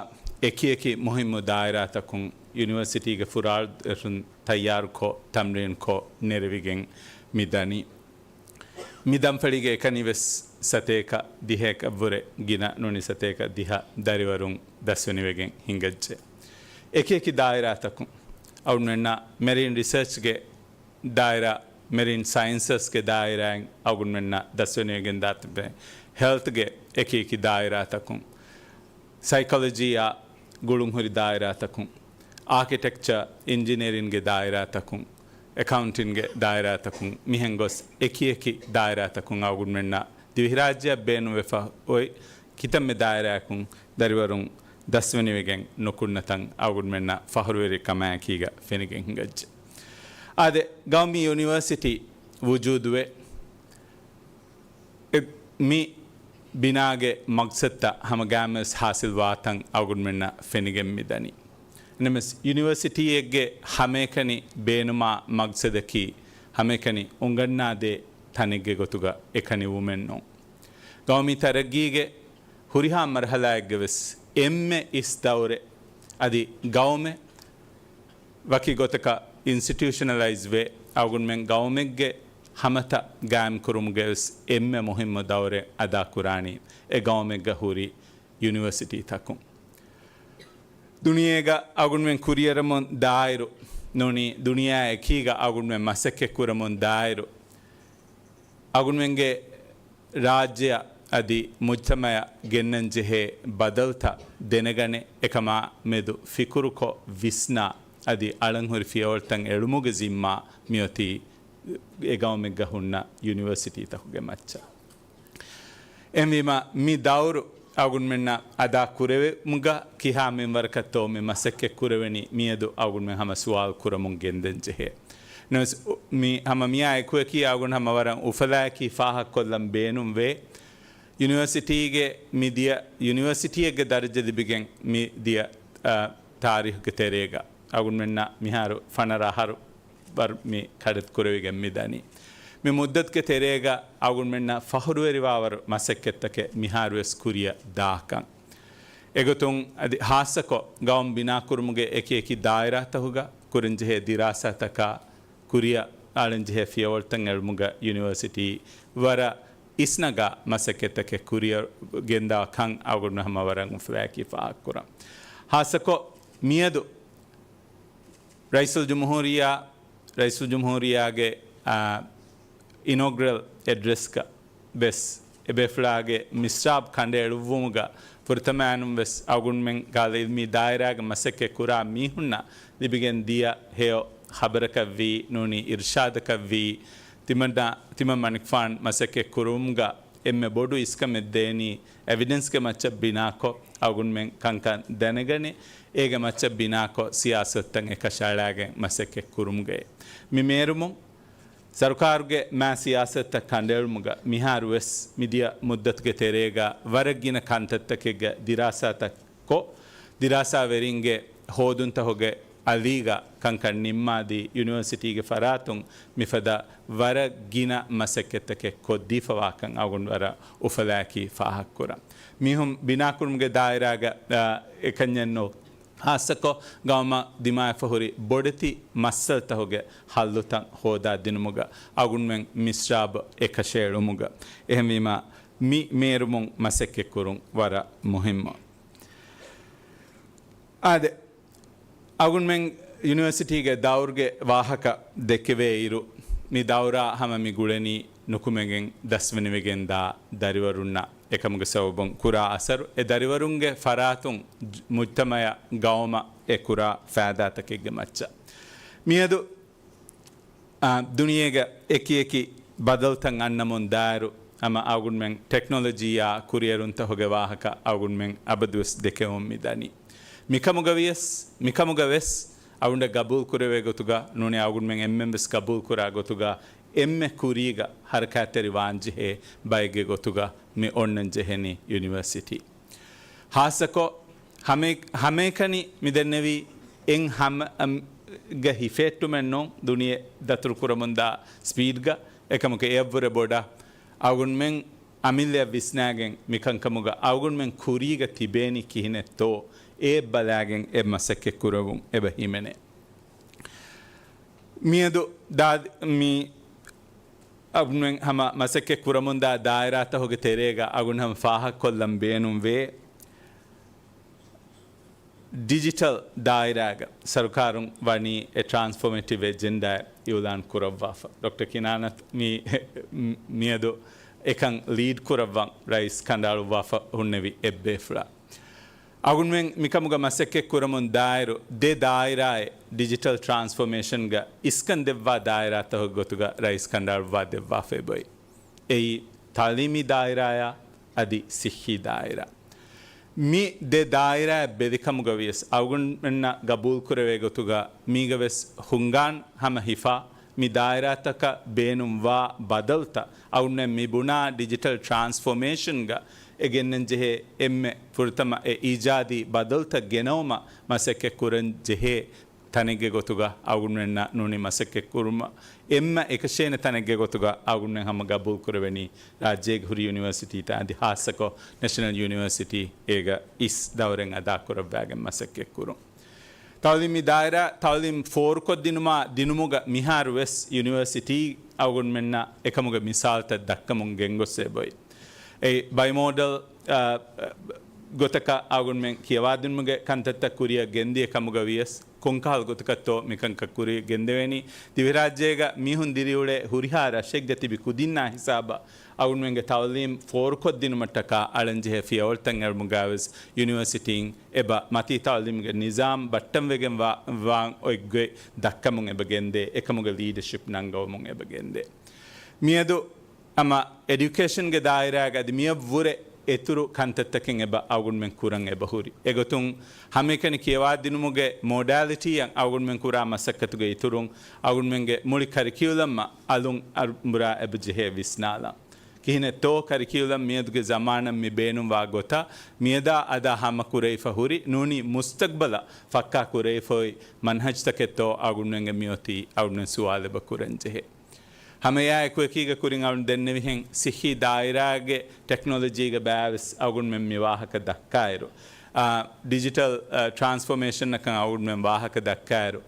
އެކިއެކި މުހިއްމު ދާއިރާތަކުން ޔުނިވަރސިޓީގެ ފުރާޅުދަރުން ތައްޔާރުކޮށް، ތަމްރީންކޮށް ނެރެވިގެން މި ދަނީ. މި ދަންފަޅީގެ އެކަނިވެސް ސަތޭކަ ދިހައަށްވުރެ ގިނަ ނޫނީ ސަތޭކަ ދިހަ ދަރިވަރުން ދަސްވެނިވެގެން ހިނގައްޖެ. އެކިއެކި ދާއިރާތަކުން އަޅުގަނޑުމެންނަށް މެރިން ރިސަރޗްގެ ދާއިރާ، މެރިން ސައިންސަސްގެ ދާއިރާއިން އަޅުގަނޑުމެންނަށް ދަސްވެނިވެގެން ދާތިބެ، ހެލްތްގެ އެކިއެކި ދާއިރާތަކުން، ސައިކޮލޮޖީއާ ގުޅުންހުރި ދާއިރާތަކުން، އާކިޓެކްޗަރ، އިންޖިނިއަރިންގެ ދާއިރާތަކުން، އެކައުންޓިންގެ ދާއިރާތަކުން، މިހެން ގޮސް އެކިއެކި ދާއިރާތަކުން އަޅުގަނޑުމެންނަށް ދިވެހިރާއްޖެއަށް ބޭނުންވެފަ އޮތް ކިތަންމެ ދާއިރާއަކުން ދަރިވަރުން ދަސްވެނިވެގެން ނުކުންނަތަން އަޅުގަނޑުމެންނަށް ފަހުރުވެރި ކަމާއެކީގަ ފެނިގެން ހިނގައްޖެ. އާދެ، ގައުމީ ޔުނިވަރސިޓީ ވުޖޫދުވެ، އެ، މި ބިނާގެ މަގްސަދުތައް ހަމަގައިމުވެސް ހާސިލްވާތަން އަޅުގަނޑުމެންނަށް ފެނިގެން މިދަނީ. ނަމަވެސް، ޔުނިވަރސިޓީއެއްގެ ހަމައެކަނި ބޭނުމާ މަގްސަދަކީ ހަމައެކަނި އުނގަންނާދޭ ތަނެއްގެ ގޮތުގަ އެކަނި ވުމެއް ނޫން. ގައުމީ ތަރައްގީގެ ހުރިހާ މަރުހަލާއެއްގަވެސް އެންމެ އިސް ދައުރެއް އަދި ގައުމެއް ވަކި ގޮތަކަށް އިންސްޓިޓިއުޝަނަލައިޒް ވެ، އަޅުގަނޑުމެން ގައުމެއްގެ ހަމަތައް ގާއިމްކުރުމުގަވެސް އެންމެ މުހިއްމު ދައުރެއް އަދާކުރާނީ އެ ގައުމެއްގަ ހުރި ޔުނިވަރސިޓީތަކުން. ދުނިޔޭގަ އަޅުގަނޑުމެން ކުރިއަރަމުން ދާއިރު ނޫނީ، ދުނިޔެއާ އެކީގަ އަޅުގަނޑުމެން މަސައްކަތްކުރަމުން ދާއިރު، އަޅުގަނޑުމެންގެ ރާއްޖެއަށް އަދި މުޖްތަމަޢަށް ގެންނަން ޖެހޭ ބަދަލުތައް ދެނެގަނެ، އެކަމާ މެދު ފިކުރުކޮށް ވިސްނާ، އަދި އަޅަންހުރި ފިޔަވަޅުތައް އެޅުމުގެ ޒިންމާ މިއޮތީ އެ ގައުމެއްގަ ހުންނަ ޔުނިވަރސިޓީތަކުގެ މައްޗަށް. އެހެންވީމަ، މި ދައުރު އަޅުގަނޑުމެންނަށް އަދާ ކުރެވުމުގަ ކިހާ މިންވަރަކަށްތޯ މި މަސައްކަތް ކުރެވެނީ މިއަދު އަޅުގަނޑުމެން ހަމަ ސުވާލު ކުރަމުން ގެންދަން ޖެހޭ. ނަމަވެސް، މި ހަމަ މިއާ އެކުއެކީ އަޅުގަނޑު ހަމަ ވަރަށް އުފަލާއެކީ ފާހަގަކޮށްލަން ބޭނުންވޭ. ޔުނިވަރސިޓީގެ މި ދިޔަ، ޔުނިވަރސިޓީއެއްގެ ދަރަޖަ ލިބިގެން މި ދިޔަ، އާ، ތާރީޚުގެ ތެރޭގަ އަޅުގަނޑުމެންނަށް މިހާރު ފަނަރަ އަހަރު ވަރު މި ކަޑަތި ކުރެވިގެން މި ދަނީ. މި މުއްދަތުގެ ތެރޭގަ އަޅުގަނޑުމެންނަށް ފަހުރުވެރިވާވަރު މަސައްކަތްތަކެއް މިހާރުވެސް ކުރިއަށް ދާކަން. އެގޮތުން އަދި ހާއްސަކޮށް ގައުމު ބިނާކުރުމުގެ އެކި އެކި ދާއިރާތަކުގަ ކުރަންޖެހޭ ދިރާސާތަކާ ކުރިއަށް އަޅަންޖެހޭ ފިޔަވަޅުތައް އެޅުމުގަ ޔުނިވަރސިޓީ ވަރަށް އިސްނަގާ މަސައްކަތްތަކެއް ކުރިއަށް ގެންދާ ކަން އަޅުގަނޑު ހަމަ ވަރަށް އުފަލާއެކީ ފާހަގަކުރަން. ހާއްސަކޮށް މިއަދު ރައީސުލްޖުމްހޫރިއްޔާ، ރައީސުލްޖުމްހޫރިއްޔާގެ، އާ، އިނޯގްރަލް އެޑްރެސްގަ ވެސް އެބޭފުޅާގެ މިސްރާބް ކަނޑައެޅުއްވުމުގަ ފުރަތަމައިނުން ވެސް އަޅުގަނޑުމެން ގާލަ އިލްމީ ދާއިރާގެ މަސައްކަތް ކުރާ މީހުންނަށް ލިބިގެން ދިޔަ ހެޔޮ ޚަބަރަކަށްވީ ނޫނީ އިރުޝާދަކަށްވީ ތިމަން، ތިމަން މަނިކުފާނު މަސައްކަތް ކުރުމުގަ އެންމެ ބޮޑު އިސްކަމެއް ދޭނީ އެވިޑެންސްގެ މައްޗަށް ބިނާކޮށް އަޅުގަނޑުމެން ކަންކަން ދެނެގަނެ، އޭގެ މައްޗަށް ބިނާކޮށް ސިޔާސަތުތައް އެކަށައަޅާގެން މަސައްކަތް ކުރުމުގައި. މި މޭރުމުން ސަރުކާރުގެ މާ ސިޔާސަތުތައް ކަނޑައެޅުމުގަ މިހާރު ވެސް މިދިޔަ މުއްދަތުގެ ތެރޭގަ ވަރަށް ގިނަ ކަންތައްތަކެއްގެ ދިރާސާތައް ކޮށް، ދިރާސާވެރިންގެ ހޯދުންތަކުގެ އަލީގަ ކަންކަން ނިންމާދީ، ޔުނިވަރސިޓީގެ ފަރާތުން މިފަދަ ވަރަށް ގިނަ މަސައްކަތްތަކެއް ކޮށްދީފަވާކަން އަޅުގަނޑު ވަރަށް އުފަލާއެކީ ފާހަގަކުރަން. މީހުން ބިނާކުރުމުގެ ދާއިރާގަ، އާ، އެކަންޏެއް ނޫން. ހާއްސަކޮށް ގައުމަށް ދިމާވެފަ ހުރި ބޮޑެތި މައްސަލަތަކުގެ ހައްލުތައް ހޯދާ ދިނުމުގަ އަޅުގަނޑުމެން މިސްރާބް އެކަށައެޅުމުގަ. އެހެންވީމަ، މި މޭރުމުން މަސައްކަތްކުރުން ވަރަށް މުހިއްމު. އާދެ، އަޅުގަނޑުމެން ޔުނިވަރސިޓީގެ ދައުރުގެ ވާހަކަ ދެކެވޭ އިރު، މި ދައުރާ ހަމަ މި ގުޅެނީ ނުކުމެގެން ދަސްވެނިވެގެންދާ ދަރިވަރުންނަށް އެކަމުގެ ސަބަބުން ކުރާ އަސަރު، އެ ދަރިވަރުންގެ ފަރާތުން މުޖްތަމަޢަށް ގައުމަށް އެ ކުރާ ފައިދާތަކެއްގެ މައްޗަށް. މިއަދު، އާ، ދުނިޔޭގަ އެކިއެކި ބަދަލުތައް އަންނަމުން ދާއިރު، ހަމަ އަޅުގަނޑުމެން ޓެކްނޮލޮޖީއާ ކުރިއެރުންތަކުގެ ވާހަކަ އަޅުގަނޑުމެން އަބަދުވެސް ދެކެވުން މިދަނީ. މިކަމުގަ ވިޔަސް، މިކަމުގަ ވެސް އަޅުގަނޑަށް ގަބޫލު ކުރެވޭ ގޮތުގަ ނޫނީ އަޅުގަނޑުމެން އެންމެން ވެސް ގަބޫލު ކުރާ ގޮތުގަ އެންމެ ކުރީގަ ހަރަކާތްތެރި ވާންޖެހޭ ބައެއްގެ ގޮތުގަ މި އޮންނަން ޖެހެނީ ޔުނިވަރސިޓީ. ހާއްސަކޮށް ހަމަ-، ހަމައެކަނި މި ދެންނެވީ އެން ހަމަ-، އަމް-، ގަ ހިފެއްޓުމެއް ނޫން ދުނިޔެ ދަތުރު ކުރަމުންދާ ސްޕީޑްގަ. އެކަމަކު އެއަށްވުރެ ބޮޑަށް އަޅުގަނޑުމެން އަމިއްލައަށް ވިސްނާގެން މިކަންކަމުގަ އަޅުގަނޑުމެން ކުރީގަ ތިބޭނީ ކިހިނެއްތޯ އެ ބަލާގެން އެ މަސައްކަތް ކުރަމުން އެބަ ހިމެނޭ. މިއަދު ދާ-، މި އަޅުގަނޑުމެން ހަމަ މަސައްކަތް ކުރަމުންދާ ދާއިރާތަކުގެ ތެރޭގަ އަޅުގަނޑު ހަމަ ފާހަގަކޮށްލަން ބޭނުންވޭ. ޑިޖިޓަލް ދާއިރާގަ ސަރުކާރުން ވަނީ އެ ޓްރާންސްފޯމޭޓިވް އެޖެންޑާއެއް އިއުލާން ކުރައްވާފަ. ޑޮކްޓަރ ކިނާނަތް މި-، މިއަދު އެކަން ލީޑް ކުރައްވަން ރައީސް ކަނޑައަޅުއްވާފަ ހުންނެވި އެއްބޭފުޅާ. އަޅުގަނޑުމެން މިކަމުގަ މަސައްކަތް ކުރަމުން ދާއިރު ދެ ދާއިރާއެއް ޑިޖިޓަލް ޓްރާންސްފޯމޭޝަންގަ އިސްކަން ދެއްވާ ދާއިރާތަކުގެ ގޮތުގަ ރައީސް ކަނޑައަޅުއްވާ ދެއްވާފައި އޮތް. އެއީ ތަޢުލީމީ ދާއިރާއާ އަދި ޞިއްޙީ ދާއިރާ. މި ދެ ދާއިރާއަށް ބެލިކަމުގަ ވިޔަސް އަޅުގަނޑުމެންނަށް ގަބޫލު ކުރެވޭ ގޮތުގަ މީގަ ވެސް ހުންގާން ހަމަ ހިފާ، މި ދާއިރާތަކަށް ބޭނުންވާ ބަދަލުތައް އަޅުގަނޑުމެން މި ބުނާ ޑިޖިޓަލް ޓްރާންސްފޯމޭޝަންގަ އެ ގެންނަން ޖެހޭ އެންމެ ފުރަތަމަ އެ އީޖާދީ ބަދަލުތައް ގެނައުމަށް މަސައްކަތް ކުރަން ޖެހޭ ތަނެއްގެ ގޮތުގަ އަޅުގަނޑުމެންނަށް ނޫނީ މަސައްކަތް ކުރުމަށް އެންމެ އެކަށޭނެ ތަނެއްގެ ގޮތުގަ އަޅުގަނޑުމެން ހަމަ ގަބޫލު ކުރެވެނީ ރާއްޖޭގެ ހުރި ޔުނިވަރސިޓީތައް އަދި ހާއްސަކޮށް ނެޝަނަލް ޔުނިވަރސިޓީ އޭގަ އިސް ދައުރެއް އަދާ ކުރައްވާގެން މަސައްކަތް ކުރުން. ތަޢުލީމީ ދާއިރާ، ތަޢުލީމް ފޯރުކޮށްދިނުމާ ދިނުމުގަ މިހާރު ވެސް ޔުނިވަރސިޓީ އަޅުގަނޑުމެންނަށް އެކަމުގެ މިސާލުތައް ދައްކަމުން ގެންގޮސް އެބައޮތް. އެ ބައިމޯޑަލް، އާ، ގޮތަކަށް އަޅުގަނޑުމެން ކިޔަވާދިނުމުގެ ކަންތައްތައް ކުރިއަށް ގެންދިޔަ ކަމުގަ ވިޔަސް، ކޮންކަހަލަ ގޮތަކަށްތޯ މިކަންކަން ކުރިއަށް ގެންދެވޭނީ؟ ދިވެހިރާއްޖޭގަ މީހުން ދިރިއުޅޭ ހުރިހާ ރަށެއްގަ ތިބި ކުދިންނާ ހިސާބަށް އަޅުގަނޑުމެންގެ ތަޢުލީމް ފޯރުކޮށްދިނުމަށްޓަކާ އަޅަންޖެހޭ ފިޔަވަޅުތައް އެޅުމުގަ ވެސް ޔުނިވަރސިޓީން އެބަ މަތީ ތަޢުލީމުގެ ނިޒާމް ބައްޓަންވެގެން ވާ-، ވާން އޮތްގޮތް ދައްކަމުން އެބަ ގެންދޭ، އެކަމުގެ ލީޑަޝިޕް ނަންގަވަމުން އެބަ ގެންދޭ. މިއަދު ހަމަ އެޑިއުކޭޝަންގެ ދާއިރާގަ އަދި މިއަށްވުރެ އިތުރު ކަންތައްތަކެއް އެބަ އަޅުގަނޑުމެން ކުރަން އެބަހުރި. އެގޮތުން ހަމައެކަނި ކިޔަވާދިނުމުގެ މޮޑާލިޓީއަށް އަޅުގަނޑުމެން ކުރާ މަސައްކަތުގެ އިތުރުން އަޅުގަނޑުމެންގެ މުޅި ކަރިކިއުލަމްއަށް އަލުން އަރު-، އަނބުރާ އެބަޖެހޭ ވިސްނާލަން. ކިހިނެއްތޯ ކަރިކިއުލަމް މިއަދުގެ ޒަމާނަށް މި ބޭނުންވާ ގޮތަށް މިއަދާ އަދާ ހަމަ ކުރެވިފަ ހުރި، ނޫނީ މުސްތަގްބަލަށް ފައްކާ ކުރެވިފައި މަންހަޖުތަކެއްތޯ އަޅުގަނޑުމެންގެ މިއޮތީ އަޅުގަނޑުމެން ސުވާލު އެބަ ކުރަން ޖެހޭ. ހަމައެއާ އެކުއެކީގަ ކުރިން އަޅުން ދެންނެވިހެން ސިއްހީ ދާއިރާގެ ޓެކްނޮލޮޖީގެ ބައިވެސް އަޅުގަނޑުމެން މި ވާހަކަ ދައްކާއިރު، އާ، ޑިޖިޓަލް، އާ، ޓްރާންސްފޯމޭޝަންއަކަށް އަޅުގަނޑުމެން ވާހަކަ ދައްކާއިރު،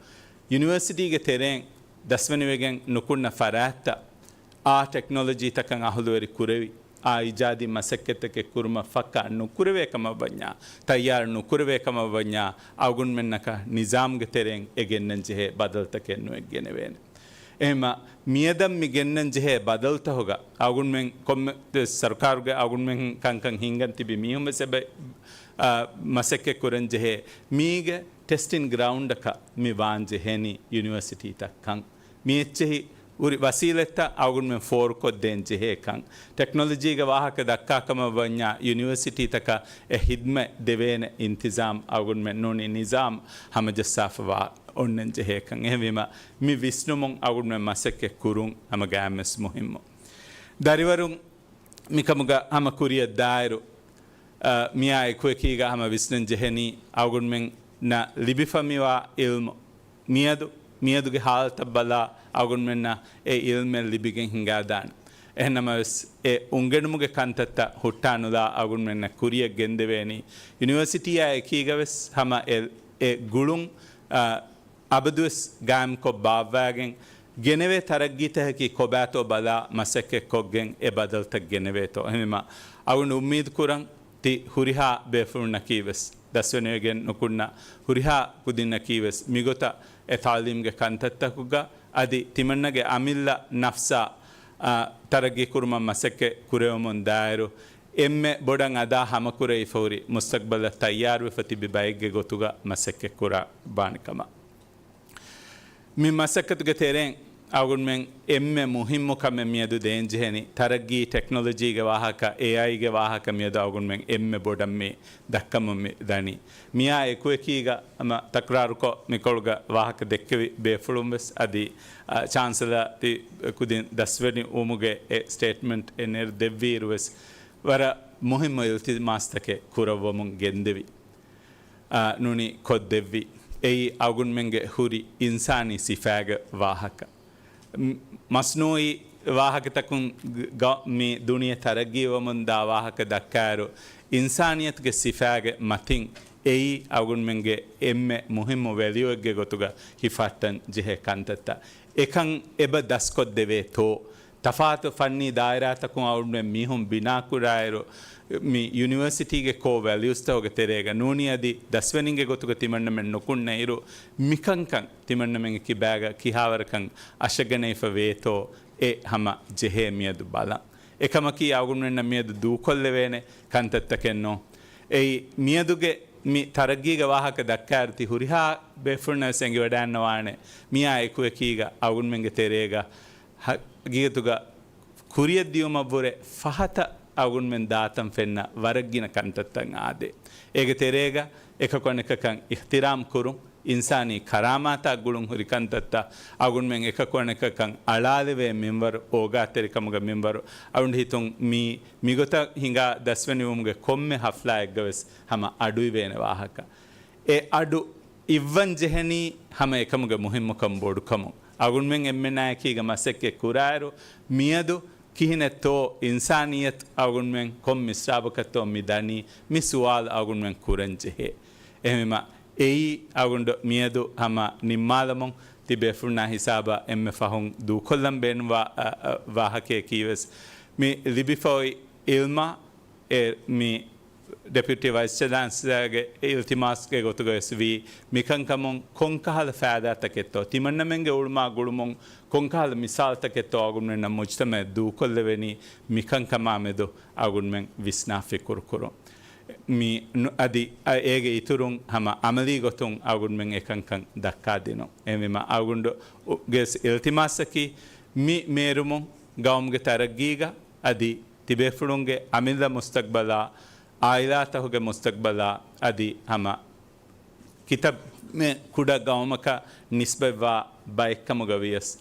ޔުނިވަރސިޓީގެ ތެރެއިން ދަސްވެނިވެގެން ނުކުންނަ ފަރާތްތައް، އާ ޓެކްނޮލޮޖީތަކަށް އަހުލުވެރި ކުރެވި، އާ އީޖާދީ މަސައްކަތްތަކެއް ކުރުމަށް ފައްކާ ނުކުރެވޭ ކަމަށްވަންޏާ، ތައްޔާރު ނުކުރެވޭ ކަމަށްވަންޏާ، އަޅުގަނޑުމެންނަކަށް ނިޒާމްގެ ތެރެއިން އެ ގެންނަން ޖެހޭ ބަދަލުތަކެއް ނުއެއް ގެނެވޭނެ. އެހެންމަ މިއަދަށް މި ގެންނަން ޖެހޭ ބަދަލުތަކުގަ އަޅުގަނޑުމެން ކޮންމެ ސަރުކާރުގެ އަޅުގަނޑުމެން ކަންކަން ހިންގަން ތިބި މީހުން ވެސް އެބަ، އާ، މަސައްކަތް ކުރަން ޖެހޭ. މީގެ ޓެސްޓިން ގްރައުންޑަކަށް މި ވާން ޖެހޭނީ ޔުނިވަރސިޓީތައް ކަން. މި އެއްޗެހި ހުރި ވަސީލަތްތައް އަޅުގަނޑުމެން ފޯރުކޮށްދޭން ޖެހޭކަން، ޓެކްނޮލޮޖީގެ ވާހަކަ ދައްކާ ކަމަށް ވަންޏާ، ޔުނިވަރސިޓީތަކަށް އެ ހިދްމަތް ދެވޭނެ އިންތިޒާމް އަޅުގަނޑުމެން ނޫނީ ނިޒާމް ހަމަޖައްސާފަވާ އޮންނަން ޖެހޭކަން. އެހެންވީމަ، މި ވިސްނުމުން އަޅުގަނޑުމެން މަސައްކަތް ކުރުން ހަމަ ގާތްމެސް މުހިއްމު. ދަރިވަރުން މިކަމުގަ ހަމަ ކުރިއަށް ދާއިރު، އަ، މިއާ އެކުއެކީގަ ހަމަ ވިސްނަން ޖެހެނީ އަޅުގަނޑުމެންނަށް ލިބިފަ މިވާ އިލްމު މިއަދު، މިއަދުގެ ހާލަތަށް ބަލާ އަޅުގަނޑުމެންނަށް އެ އިލްމެއް ލިބިގެން ހިނގާދާނެ. އެހެންނަމަވެސް، އެ އުނގެނުމުގެ ކަންތައްތައް ހުއްޓާނުލާ އަޅުގަނޑުމެންނަށް ކުރިއަށް ގެންދެވޭނީ ޔުނިވަރސިޓީއާ އެކީގަވެސް ހަމަ އެ، އެ ގުޅުން، އަ، އަބަދުވެސް ގާއިމްކޮށް ބާއްވާގެން، ގެނެވޭ ތަރައްގީތަކަކީ ކޮބާތޯ ބަލާ މަސައްކަތްކޮށްގެން އެ ބަދަލުތައް ގެނެވޭތޯ. އެހެންވީމަ، އަޅުގަނޑު އުއްމީދު ކުރަން ތި ހުރިހާ ބޭފުޅުންނަކީ ވެސް، ދަސްވެނިވެގެން ނުކުންނަ ހުރިހާ ކުދިންނަކީ ވެސް، މިގޮތަށް އެ ތަޢުލީމްގެ ކަންތައްތަކުގަ އަދި ތިމަންނަގެ އަމިއްލަ ނަފްސާ އާ، ތަރައްގީ ކުރުމަށް މަސައްކަތް ކުރެވެމުން ދާއިރު، އެންމެ ބޮޑަށް އަދާ ހަމަކުރެވިފަ ހުރި މުސްތަޤްބަލަށް ތައްޔާރުވެފަ ތިބި ބައެއްގެ ގޮތުގަ މަސައްކަތް ކުރާ ބާނިކަމަށް. މި މަސައްކަތުގެ ތެރެއިން އަޅުގަނޑުމެން އެންމެ މުހިއްމު ކަމެއް މިއަދު ދޭންޖެހެނީ، ތަރައްގީ ޓެކްނޮލޮޖީގެ ވާހަކަ، އޭއައިގެ ވާހަކަ މިއަދު އަޅުގަނޑުމެން އެންމެ ބޮޑަށް މި ދައްކަމުން މި ދަނީ. މިއާ އެކުއެކީގަ ހަމަ ތަކުރާރުކޮށް މިކޮޅުގަ ވާހަކަ ދެއްކެވި ބޭފުޅުން ވެސް އަދި، އަ، ޗާންސެލަރ ތި ކުދިން ދަސްވެނި ވުމުގެ އެ ސްޓޭޓްމަންޓް އެ ނެރު ދެއްވިއިރު ވެސް ވަރަށް މުހިއްމު އިލްތިމާސްތަކެއް ކުރައްވަމުން ގެންދެވި. އާ، ނޫނީ ކޮށްދެއްވި. އެއީ އަޅުގަނޑުމެންގެ ހުރި އިންސާނީ ސިފައިގެ ވާހަކަ. މް، މަސްނޫއީ ވާހަކަތަކުން ގ-، މި ދުނިޔެ ތަރައްގީވަމުން ދާ ވާހަކަ ދައްކާއިރު، އިންސާނިއްޔަތުގެ ސިފައިގެ މަތިން އެއީ އަޅުގަނޑުމެންގެ އެންމެ މުހިއްމު ވެލިއުއެއްގެ ގޮތުގަ ހިފަހައްޓަން ޖެހޭ ކަންތައްތައް. އެކަން އެބަ ދަސްކޮށްދެވޭތޯ؟ ތަފާތު ފަންނީ ދާއިރާތަކުން އަޅުގަނޑުމެން މީހުން ބިނާކުރާއިރު، މި ޔުނިވަރސިޓީގެ ކޯ ވެލިއުސްތަކުގެ ތެރޭގަ ނޫނީ އަދި ދަސްވެނިންގެ ގޮތުގަ ތިމަންނަމެން ނުކުންނައިރު، މިކަންކަން ތިމަންނަމެންގެ ކިބާގަ ކިހާވަރަކަން އަށަގަނެވިފަ ވޭތޯ، އެ ހަމަ ޖެހޭ މިއަދު ބަލަން. އެކަމަކީ އަޅުގަނޑުމެންނަށް މިއަދު ދޫކޮށްލެވޭނެ ކަންތައްތަކެއް ނޫން. އެއީ މިއަދުގެ މި ތަރައްގީގެ ވާހަކަ ދައްކާއިރު ތި ހުރިހާ ބޭފުޅުންނަށް ވެސް އެނގިވަޑައިންނަވާނެ، މިއާ އެކުއެކީގަ އަޅުގަނޑުމެންގެ ތެރޭގަ ހަގީގަތުގަ ކުރިއަށް ދިޔުމަށްވުރެ ފަހަތަށް އަޅުގަނޑުމެން ދާތަން ފެންނަ ވަރަށް ގިނަ ކަންތައްތައް އާދޭ. އޭގެ ތެރޭގަ އެކަކު އަނެކަކަށް އިޙްތިރާމް ކުރުން، އިންސާނީ ކަރާމާތާ ގުޅުން ހުރި ކަންތައްތައް އަޅުގަނޑުމެން އެކަކު އަނެކަކަށް އަޅާލެވޭ މިންވަރު، އޯގާތެރިކަމުގެ މިންވަރު، އަޅުގަނޑު ހިތުން މީ މިގޮތަށް ހިނގާ ދަސްވެނިވުމުގެ ކޮންމެ ހަފްލާއެއްގަ ވެސް ހަމަ އަޑު އިވޭނެ ވާހަކަ. އެ އަޑު އިއްވަން ޖެހެނީ ހަމަ އެކަމުގެ މުހިއްމުކަން ބޮޑުކަމުން. އަޅުގަނޑުމެން އެންމެނާއެކީގަ މަސައްކަތް ކުރާއިރު، މިއަދު ކިހިނެއްތޯ އިންސާނިއްޔަތު އަޅުގަނޑުމެން ކޮން މިސްރާބަކަށްތޯ މި ދަނީ، މި ސުވާލު އަޅުގަނޑުމެން ކުރަން ޖެހޭ. އެހެންވީމަ، އެއީ އަޅުގަނޑު މިއަދު ހަމަ ނިންމާލަމުން ތިބޭފުޅުންނާ ހިސާބަށް އެންމެ ފަހުން ދޫކޮށްލަން ބޭނުންވާ، އަ، އަ، ވާހަކަޔަކީ ވެސް މި ލިބިފައި އިލްމާ އެ މި ޑެޕިއުޓީ ވައިސް ޗެންސެލަރގެ އިލްތިމާސްގެ ގޮތުގައި ވެސް ވީ، މިކަންކަމުން ކޮންކަހަލަ ފައިދާތަކެއްތޯ، ތިމަންނަމެންގެ އުޅުމާ ގުޅުމުން ކޮންކަހަލަ މިސާލުތަކެއްތޯ އަޅުގަނޑުމެންނަށް މުޖްތަމައަށް ދޫކޮށްލެވެނީ، މިކަންކަމާ މެދު އަޅުގަނޑުމެން ވިސްނާ ފިކުރު ކުރުން. މި ނު-، އަދި އަ-، އޭގެ އިތުރުން ހަމަ އަމަލީ ގޮތުން އަޅުގަނޑުމެން އެކަންކަން ދައްކާދިނުން. އެހެންވީމަ އަޅުގަނޑުގެ އިލްތިމާސަކީ މި މޭރުމުން ގައުމުގެ ތަރައްގީގަ އަދި ތިބޭފުޅުންގެ އަމިއްލަ މުސްތަޤްބަލާ، އާއިލާތަކުގެ މުސްތަޤްބަލާ އަދި ހަމަ ކިތައްމެ ކުޑަ ގައުމަކަށް ނިސްބަތްވާ ބައެއްކަމުގަ ވިޔަސް،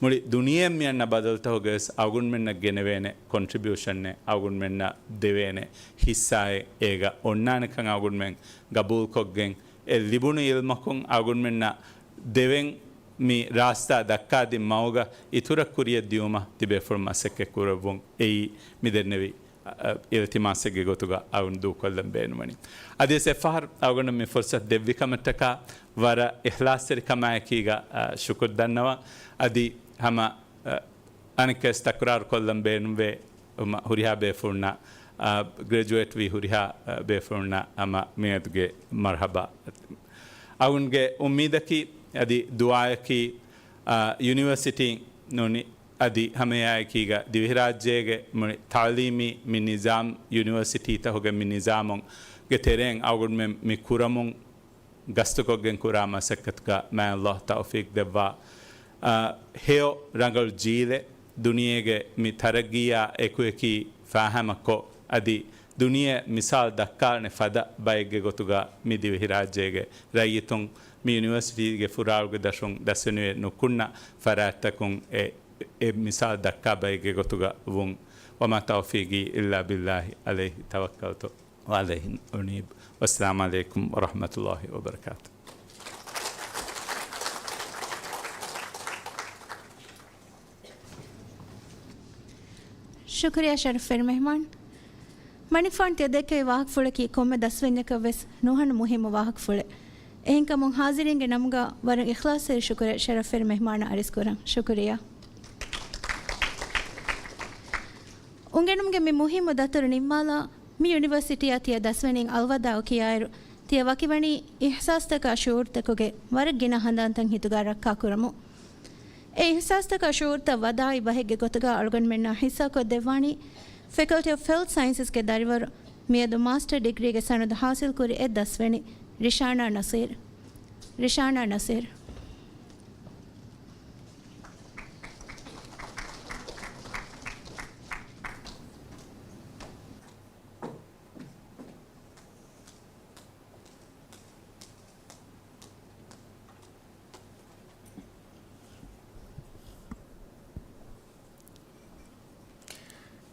މުޅި ދުނިޔެއަށް މިއަންނަ ބަދަލުތަކުގައި ވެސް އަޅުގަނޑުމެންނަށް ގެނެވޭނެ ކޮންޓްރިބިއުޝަނެއް، އަޅުގަނޑުމެންނަށް ދެވޭނެ ހިއްސާއެއް އޭގަ އޮންނާނެކަން އަޅުގަނޑުމެން ގަބޫލުކޮށްގެން، އެ ލިބުނު އިލްމަކުން އަޅުގަނޑުމެންނަށް ދެވެން މި ރާސްތާ ދައްކާދިން މަގުގަ އިތުރަށް ކުރިއަށް ދިޔުމަށް ތިބޭފުޅުން މަސައްކަތް ކުރައްވުން އެއީ މި ދެންނެވި، އަ، އިލްތިމާސެއްގެ ގޮތުގަ އަޅުގަނޑު ދޫކޮށްލަން ބޭނުންވަނީ. އަދިވެސް އެއްފަހަރު އަޅުގަނޑަށް މި ފުރުސަތު ދެއްވި ކަމަށްޓަކާ ވަރަށް އިޚްލާޞްތެރިކަމާއެކީގަ، އަ، ޝުކުރު ދަންނަވަން. އަދި ހަމަ، އަ، އަނެއްކާވެސް ތަކުރާރު ކޮށްލަން ބޭނުންވޭ، ހުރިހާ ބޭފުޅުންނަށް، އަ، ގްރެޖުއޭޓްވި ހުރިހާ، އަ، ބޭފުޅުންނަށް ހަމަ މިއަދުގެ މަރްޙަބާ. އަޅުގަނޑުގެ އުއްމީދަކީ އަދި ދުޢާއަކީ، އަ، ޔުނިވަރސިޓީން ނޫނީ އަދި ހަމައެއާއެކީގަ ދިވެހިރާއްޖޭގެ މުޅި ތަޢުލީމީ މި ނިޒާމް، ޔުނިވަރސިޓީތަކުގެ މި ނިޒާމުގެ ތެރެއިން އަޅުގަނޑުމެން މި ކުރަމުން ގަސްތުކޮށްގެން ކުރާ މަސައްކަތުގަ މާތް ﷲ ތައުފީޤް ދެއްވާ، އަ، ހެޔޮ ރަނގަޅު ޖީލެއް ދުނިޔޭގެ މި ތަރައްގީއާ އެކުއެކީ ފާހަމަކޮށް، އަދި ދުނިޔެ މިސާލު ދައްކާނެ ފަދަ ބައެއްގެ ގޮތުގަ މި ދިވެހިރާއްޖޭގެ ރައްޔިތުން މި ޔުނިވަރސިޓީގެ ފުރާޅުގެ ދަށުން ދަސްވެނިވެ ނުކުންނަ ފަރާތްތަކުން އެ، އެ މިސާލު ދައްކާ ބައެއްގެ ގޮތުގަ ވުން. وما توفيقي إلا بالله عليه توكلت وإليه أنيب. والسلام عليكم ورحمة الله وبركاته. ޝުކުރިއްޔާ ޝަރަފްވެރި މެހްމާން. މަނިކުފާނު ތިޔަ ދެއްކެވި ވާހަކަފުޅަކީ ކޮންމެ ދަސްވަންޏަކަށް ވެސް ނުހަނު މުހިއްމު ވާހަކަފުޅެއް. އެހެންކަމުން ހާޒިރީންގެ ނަމުގަ ވަރަށް އިޚްލާޞްތެރި ޝުކުރެއް ޝަރަފްވެރި މެހްމާނަށް އަރިސްކުރަން. ޝުކުރިއްޔާ. އުނގެނުމުގެ މި މުހިއްމު ދަތުރު ނިންމާލާ، މި ޔުނިވަރސިޓީއާ ތިޔަ ދަސްވަނީން އަލްވަދާޢު ކިޔާއިރު، ތިޔަ ވަކިވަނީ އިޙްސާސްތަކާ ޝުޢޫރުތަކުގެ ވަރަށް ގިނަ ހަނދާންތައް ހިތުގަ ރައްކާކުރަމުން. އެ އިހްސާސްތަކާ ޝުޢޫރުތައް ވަދާއި ބަހެއްގެ ގޮތުގަ އަޅުގަނޑުމެންނާ ހިއްސާކޮށްދެއްވާނީ، ފެކަލްޓީ އޮފް ހެލްތް ސައިންސަސްގެ ދަރިވަރު، މިއަދު މާސްޓަރ ޑިގްރީގެ ސަނަދު ހާސިލްކުރި އެއް ދަސްވަނީ ރިޝާނާ ނަސީރް. ރިޝާނާ ނަސީރް.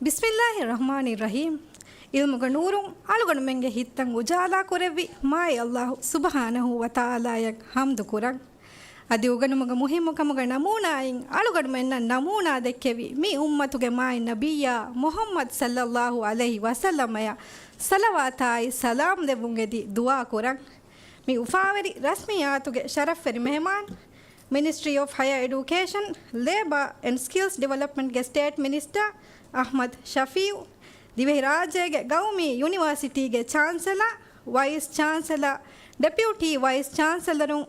ބިސްމިއްލާހި ރަޙްމާނި ރަޙީމް. ޢިލްމުގެ ނޫރުން އަޅުގަނޑުމެންގެ ހިތްތައް އުޖާލާ ކުރެއްވި މާތް ﷲ ސުބްޙާނަހޫ ވަތަޢާލާއަށް ޙަމްދު ކުރަން. އަދި އުގަނުމުގެ މުހިއްމުކަމުގެ ނަމޫނާއިން އަޅުގަނޑުމެންނަށް ނަމޫނާ ދެއްކެވި މި އުއްމަތުގެ މާތް ނަބިއްޔާ މުޙައްމަދު ޞައްލައްލާހު ޢަލައިހި ވަސައްލަމަޔަށް ޞަލަވާތާއި ސަލާމް ދެއްވުން އެދި ދުޢާ ކުރަން. މި އުފާވެރި ރަސްމިއްޔާތުގެ ޝަރަފްވެރި މެހެމާން، މިނިސްޓްރީ އޮފް ހަޔަރ އެޑިއުކޭޝަން، ލޭބާ އެންޑް ސްކިލްސް ޑިވެލޮޕްމަންޓްގެ ސްޓޭޓް މިނިސްޓަރ އަޙްމަދު ޝަފީޢު، ދިވެހިރާއްޖޭގެ ގައުމީ ޔުނިވާސިޓީގެ ޗާންސެލާ، ވައިސް ޗާންސެލާ، ޑެޕިއުޓީ ވައިސް ޗާންސެލަރުން،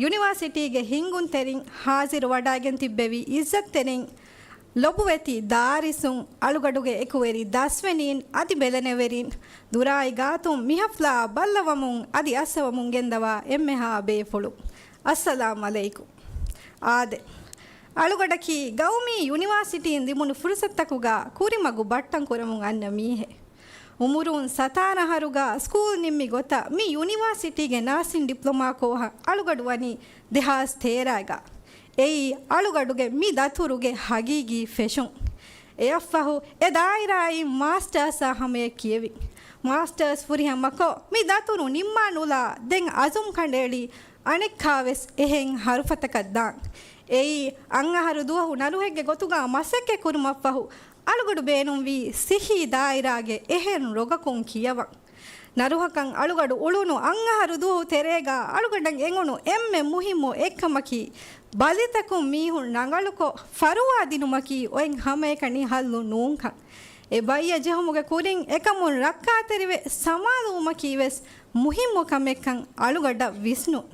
ޔުނިވާސިޓީގެ ހިންގުންތެރިން، ޙާޟިރު ވަޑައިގެން ތިއްބެވި ޢިއްޒަތްތެރިން، ލޮބުވެތި ދާރިސުން، އަޅުގަޑުގެ އެކުވެރި ދަސްވެނީން އަދި ބެލެނިވެރިން، ދުރާއި ގާތުން މި ޙަފްލާއަށް ބައްލަވަމުން އަދި އައްސަވަމުން ގެންދަވާ އެންމެހާ ބޭފުޅުން. އައްސަލާމް ޢަލައިކުމް. އާދެ، އަޅުގަޑަކީ ގައުމީ ޔުނިވާސިޓީން ދިމުނު ފުރުސަތުތަކުގަ ކުރިމަގު ބައްޓަން ކުރަމުން އަންނަ މީހެއް. އުމުރުން ސަތާރަ އަހަރުގަ ސްކޫލް ނިންމި ގޮތަށް މި ޔުނިވާސިޓީގެ ނާސިން ޑިޕްލޮމާ ކޯހަށް އަޅުގަޑު ވަނީ ދެހާސް ތޭރައިގަ. އެއީ އަޅުގަޑުގެ މި ދަތުރުގެ ހަގީގީ ފެށުން. އެއަށްފަހު އެ ދާއިރާއިން މާސްޓާސްއާ ހަމަޔަށް ކިޔެވިން. މާސްޓާސް ފުރިހަމަކޮށް މި ދަތުރު ނިންމާނުލާ ދެން އަޒުމް ކަނޑައެޅީ އަނެއްކާވެސް އެހެން ހަރުފަތަކަށް ދާން. އެއީ އަށް އަހަރު ދުވަހު ނަރުހެއްގެ ގޮތުގަ މަސައްކަތް ކުރުމަށްފަހު އަޅުގަޑު ބޭނުންވީ ސިއްހީ ދާއިރާގެ އެހެން ރޮގަކުން ކިޔަވަން. ނަރުހަކަށް އަޅުގަޑު އުޅުނު އަށް އަހަރު ދުވަހު ތެރޭގަ އަޅުގަޑަށް އެނގުނު އެންމެ މުހިއްމު އެއްކަމަކީ، ބަލިތަކުން މީހުން ރަނގަޅުކޮށް ފަރުވާ ދިނުމަކީ އޮތް ހަމައެކަނި ހައްލު ނޫންކަން. އެ ބައްޔަށް ޖެހުމުގެ ކުރިން އެކަމުން ރައްކާތެރިވެ ސަމާލުވުމަކީ ވެސް މުހިއްމު ކަމެއްކަން އަޅުގަޑަށް ވިސްނުން.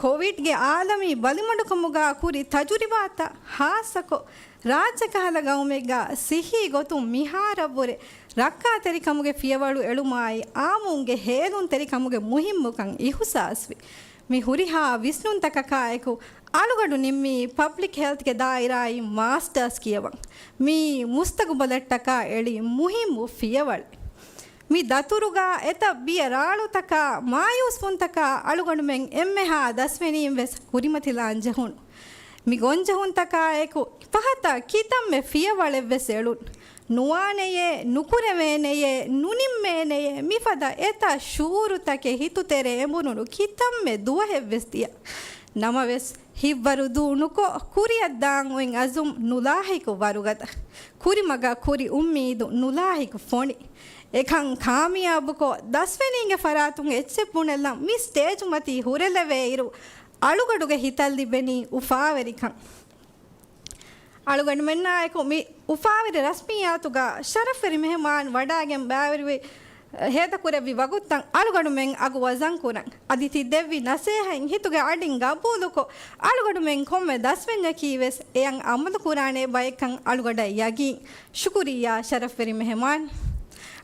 ކޮވިޑްގެ އާލަމީ ބަލިމަޑުކަމުގަ ކުރި ތަޖުރިބާތައް ހާއްސަކޮށް، ރާއްޖެކަހަލަ ގައުމެއްގަ ސިއްހީ ގޮތުން މިހާރަށްވުރެ ރައްކާތެރިކަމުގެ ފިޔަވަޅު އެޅުމާއި، އާއްމުންގެ ހޭލުންތެރިކަމުގެ މުހިއްމުކަން އިހުސާސްވި. މި ހުރިހާ ވިސްނުންތަކަކާއެކު، އަޅުގަޑު ނިންމީ ޕަބްލިކް ހެލްތްގެ ދާއިރާއިން މާސްޓާސް ކިޔަވަން. މިއީ މުސްތަގުބަލަށްޓަކާ އެޅި މުހިއްމު ފިޔަވަޅެއް. މި ދަތުރުގަ އެތައް ބިޔަ ރާޅުތަކާ، މާޔޫސްވުންތަކާ އަޅުގަނޑުމެން އެންމެހާ ދަސްވެނީން ވެސް ކުރިމަތިލާން ޖެހުނު. މި ގޮންޖެހުންތަކާއެކު ފަހަތަށް ކިތަންމެ ފިޔަވަޅެއްވެސް އެޅުން. ނުވާނެޔޭ، ނުކުރެވޭނެޔޭ، ނުނިންމޭނެޔޭ، މިފަދަ އެތައް ޝުޢޫރުތަކެއް ހިތުތެރޭ އެނބުރުނު ކިތަންމެ ދުވަހެއްވެސް ދިޔަ. ނަމަވެސް، ހިތްވަރު ދޫ ނުކޮށް، ކުރިއަށް ދާން އޮތް އަޒުމް ނުލާހިކު ވަރުގަދަ. ކުރިމަގަށް ކުރި އުއްމީދު ނުލާހިކު ފޮނި. އެކަން ކާމިޔާބުކޮށް، ދަސްވެނީގެ ފަރާތުން އެއްޗެއް ބުނެލަން މި ސްޓޭޖުމަތީ ހުރެލެވޭއިރު، އަޅުގަޑުގެ ހިތަށް ލިބެނީ އުފާވެރިކަން. އަޅުގަނޑުމެންނާއެކު މި އުފާވެރި ރަސްމިއްޔާތުގަ ޝަރަފްވެރި މެހެމާން ވަޑައިގެން ބައިވެރިވެ، ހޭދަކުރެއްވި ވަގުތުތައް އަޅުގަނޑުމެން އަގު ވަޒަން ކުރަން. އަދި ތި ދެއްވި ނަސޭހަތް ހިތުގެ އަޑިން ގަބޫލުކޮށް، އަޅުގަނޑުމެން ކޮންމެ ދަސްވެންޏަކީ ވެސް އެއަށް އަމަލު ކުރާނެ ބައެއްކަން އަޅުގަޑަށް ޔަގީން. ޝުކުރިއްޔާ ޝަރަފްވެރި މެހެމާން.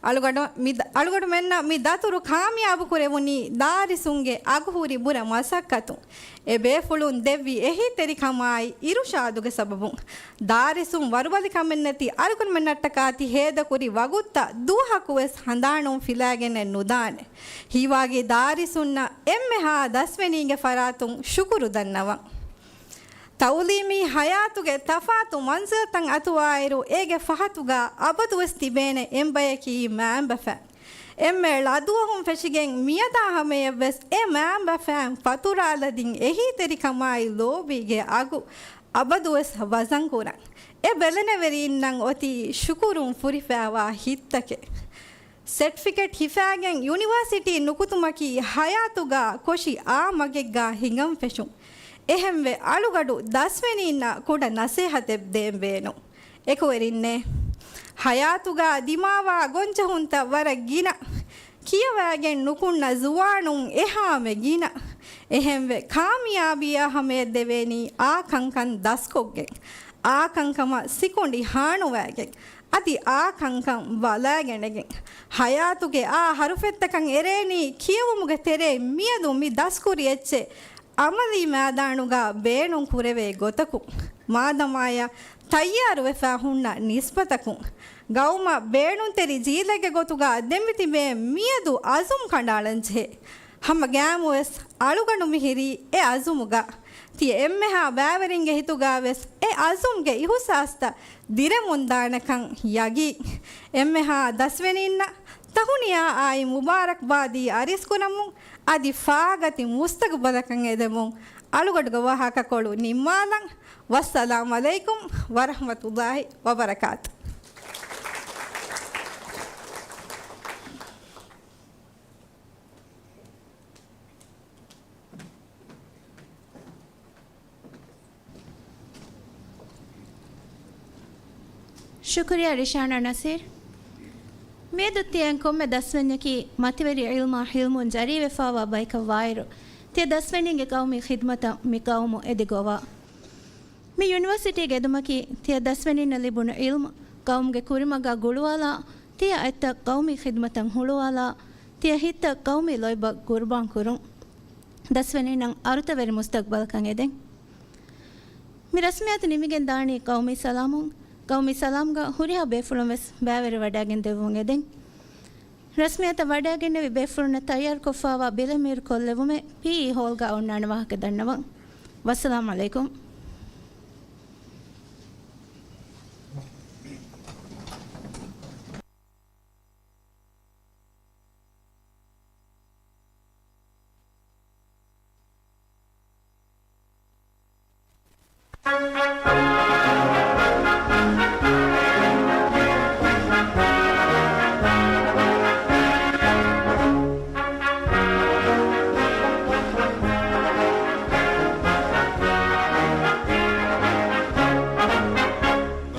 އަޅުގަޑު-، މި ދަ-، އަޅުގަޑުމެންނަށް މި ދަތުރު ކާމިޔާބު ކުރެވުނީ ދާރިސުންގެ އަގުހުރި ބުރަ މަސައްކަތުން. އެ ބޭފުޅުން ދެއްވި އެހީތެރިކަމާއި އިރުޝާދުގެ ސަބަބުން. ދާރިސުން ވަރުބަލިކަމެއްނެތި އަޅުގަނޑުމެންނަށްޓަކާ ތި ހޭދަކުރި ވަގުތުތައް ދުވަހަކުވެސް ހަނދާނުން ފިލާގެނެއް ނުދާނެ. ހީވާގި ދާރިސުންނަށް އެންމެހާ ދަސްވެނީގެ ފަރާތުން ޝުކުރު ދަންނަވަން. ތައުލީމީ ހަޔާތުގެ ތަފާތު މަންޒިލްތައް އަތުވާއިރު، އޭގެ ފަހަތުގަ އަބަދުވެސް ތިބޭނެ އެއްބަޔަކީ މައިންބަފައިން. އެންމެ ޅަދުވަހުން ފެށިގެން މިއަދާ ހަމަޔަށްވެސް އެ މައިންބަފައިން ފަތުރާލަދިން އެހީތެރިކަމާއި ލޯބީގެ އަގު އަބަދުވެސް ވަޒަންކުރަން. އެ ބެލެނިވެރީންނަށް އޮތީ ޝުކުރުން ފުރިފައިވާ ހިތްތަކެއް. ސެޓްފިކެޓް ހިފާގެން ޔުނިވާސިޓީ ނުކުތުމަކީ ހަޔާތުގަ ކޮށި އާ މަގެއްގަ ހިނގަން ފެށުން. އެހެންވެ، އަޅުގަޑު ދަސްވެނީންނަށް ކުޑަ ނަސޭހަތެއް ދޭން ބޭނުން. އެކުވެރިންނޭ! ހަޔާތުގަ ދިމާވާ ގޮންޖެހުންތައް ވަރަށް ގިނަ. ކިޔަވައިގެން ނުކުންނަ ޒުވާނުން އެހާމެ ގިނަ. އެހެންވެ، ކާމިޔާބީއާ ހަމަޔަށް ދެވޭނީ އާ ކަންކަން ދަސްކޮށްގެން، އާ ކަންކަމަށް ސިކުނޑި ހާނުވައިގެން، އަދި އާ ކަންކަން ބަލައިގަނެގެން. ހަޔާތުގެ އާ ހަރުފެއްތަކަށް އެރޭނީ ކިޔެވުމުގެ ތެރޭ މިއަދު މި ދަސްކުރި އެއްޗެއް އަމަލީ މައިދާނުގަ ބޭނުން ކުރެވޭ ގޮތަކުން. މާދަމާޔަށް ތައްޔާރުވެފަ ހުންނަ ނިސްބަތަކުން، ގައުމަށް ބޭނުންތެރި ޖީލެއްގެ ގޮތުގަ ދެން މިތިބޭ މިއަދު އަޒުމް ކަނޑައަޅަން ޖެހޭ. ހަމަ ގައިމުވެސް އަޅުގަނޑު މިހިރީ އެ އަޒުމުގަ. ތިޔަ އެންމެހާ ބައިވެރިންގެ ހިތުގަވެސް އެ އަޒުމްގެ އިހުސާސްތައް ދިރެމުންދާނެކަން ޔަގީން. އެންމެހާ ދަސްވެނީންނަށް ތަހުނިޔާ އާއި މުބާރަކްބާދީ އަރިސްކުރަމުން އަދި ފާގަތި މުސްތަގުބަލަކަށް އެދެމުން އަޅުގަޑުގެ ވާހަކަކޮޅު ނިންމާލަން. ވައްސަލާމް ޢަލައިކުމް ވަރަޙްމަތުﷲި ވަބަރަކާތު. ޝުކުރިއްޔާ ރިޝާނާ ނަސީރް. މިއަދު ތިޔަ ކޮންމެ ދަސްވަންޏަކީ މަތިވެރި ޢިލްމާ ޙިލްމުން ޖަރީވެފާވާ ބަޔަކަށް ވާއިރު، ތިޔަ ދަސްވެނީގެ ޤައުމީ ޚިދްމަތަށް މި ޤައުމު އެދި ގޮވާ. މި ޔުނިވަރސިޓީގެ އެދުމަކީ ތިޔަ ދަސްވެނީންނަށް ލިބުނު ޢިލްމު ޤައުމުގެ ކުރިމަގާ ގުޅުވާލާ، ތިޔަ އަތްތައް ޤައުމީ ޚިދްމަތަށް ހުޅުވާލާ، ތިޔަ ހިތްތައް ޤައުމީ ލޯތްބަށް ޤުރުބާން ކުރުން. ދަސްވެނީންނަށް އަރުތަވެރި މުސްތަޤްބަލަކަށް އެދެން. މި ރަސްމިއްޔާތު ނިމިގެން ދާނީ ޤައުމީ ސަލާމުން. ޤައުމީ ސަލާމްގަ ހުރިހާ ބޭފުޅުން ވެސް ބައިވެރިވަޑައިގެން ދެއްވުން އެދެން. ރަސްމިއްޔާތަށް ވަޑައިގެންނެވި ބޭފުޅުންނަށް ތައްޔާރުކޮށްފާވާ ބިލެއް މީރު ކޮށްލެވުމެއް ޕީއީ ހޯލްގަ އޮންނާނެ ވާހަކަ ދަންނަވަން. ވައްސަލާމް ޢަލައިކުމް.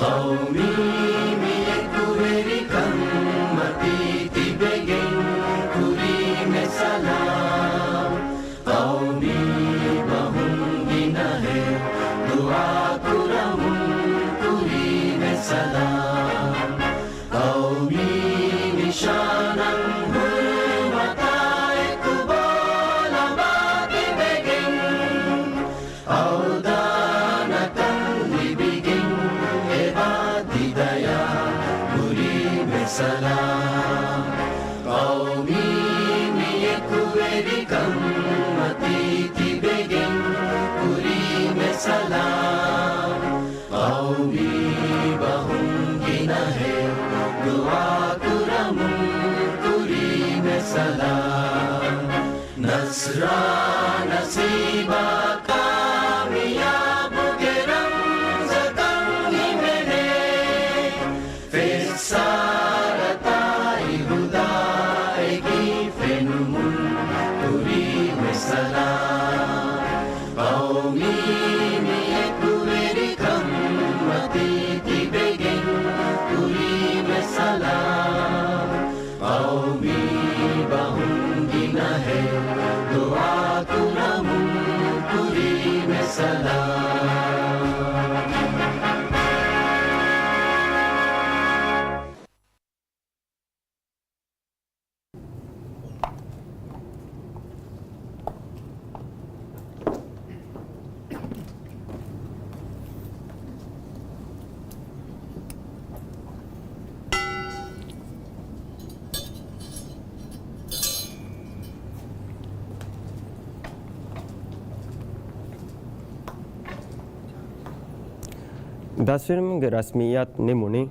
ޤައުމީ މި އެކުވެރިކަން މަތީ ތިބެގެން ކުރީމެ ސަލާމް. ޤައުމީ ބަހުން ގިނަހެޔޮ ދުޢާ ކުރަމުން ކުރީމެ ސަލާމް. ޤައުމީ ނިޝާނަށް ހުރުމަތާ އެކު ބޯލަމާ ތިބެގެން އަވަދާނަކަން ލިބިގެން އެބާ ތި ދަޔާ ކުރީމެ ސަލާމް. ޤައުމީ މި އެކުވެރިކަން މަތީ ތިބެގެން ކުރީމެ ސަލާމް. ޤައުމީ ބަހުން ގިނަހެޔޮ ދުޢާ ކުރަމުން ކުރީމެ ސަލާމް. ނަޞްރާ ނަސީބާ ކާމިޔާބުގެ ރަމްޒަކަށް ހިމެނޭ. ފެއްސާރަތާއި ހުދާއެކީ ފެނުމުން ކުރީމެ ސަލާމް. ޤައުމީ މި އެކުވެރިކަން މަތީ ތިބެގެން ކުރީމެ ސަލާމް. ޤައުމީ ބަހުން ގިނަހެޔޮ ދުޢާ ކުރަމުން ކުރީމެ ސަލާމް. ދަސްވެރިމުންގެ ރަސްމިއްޔާތު ނިމުނީ.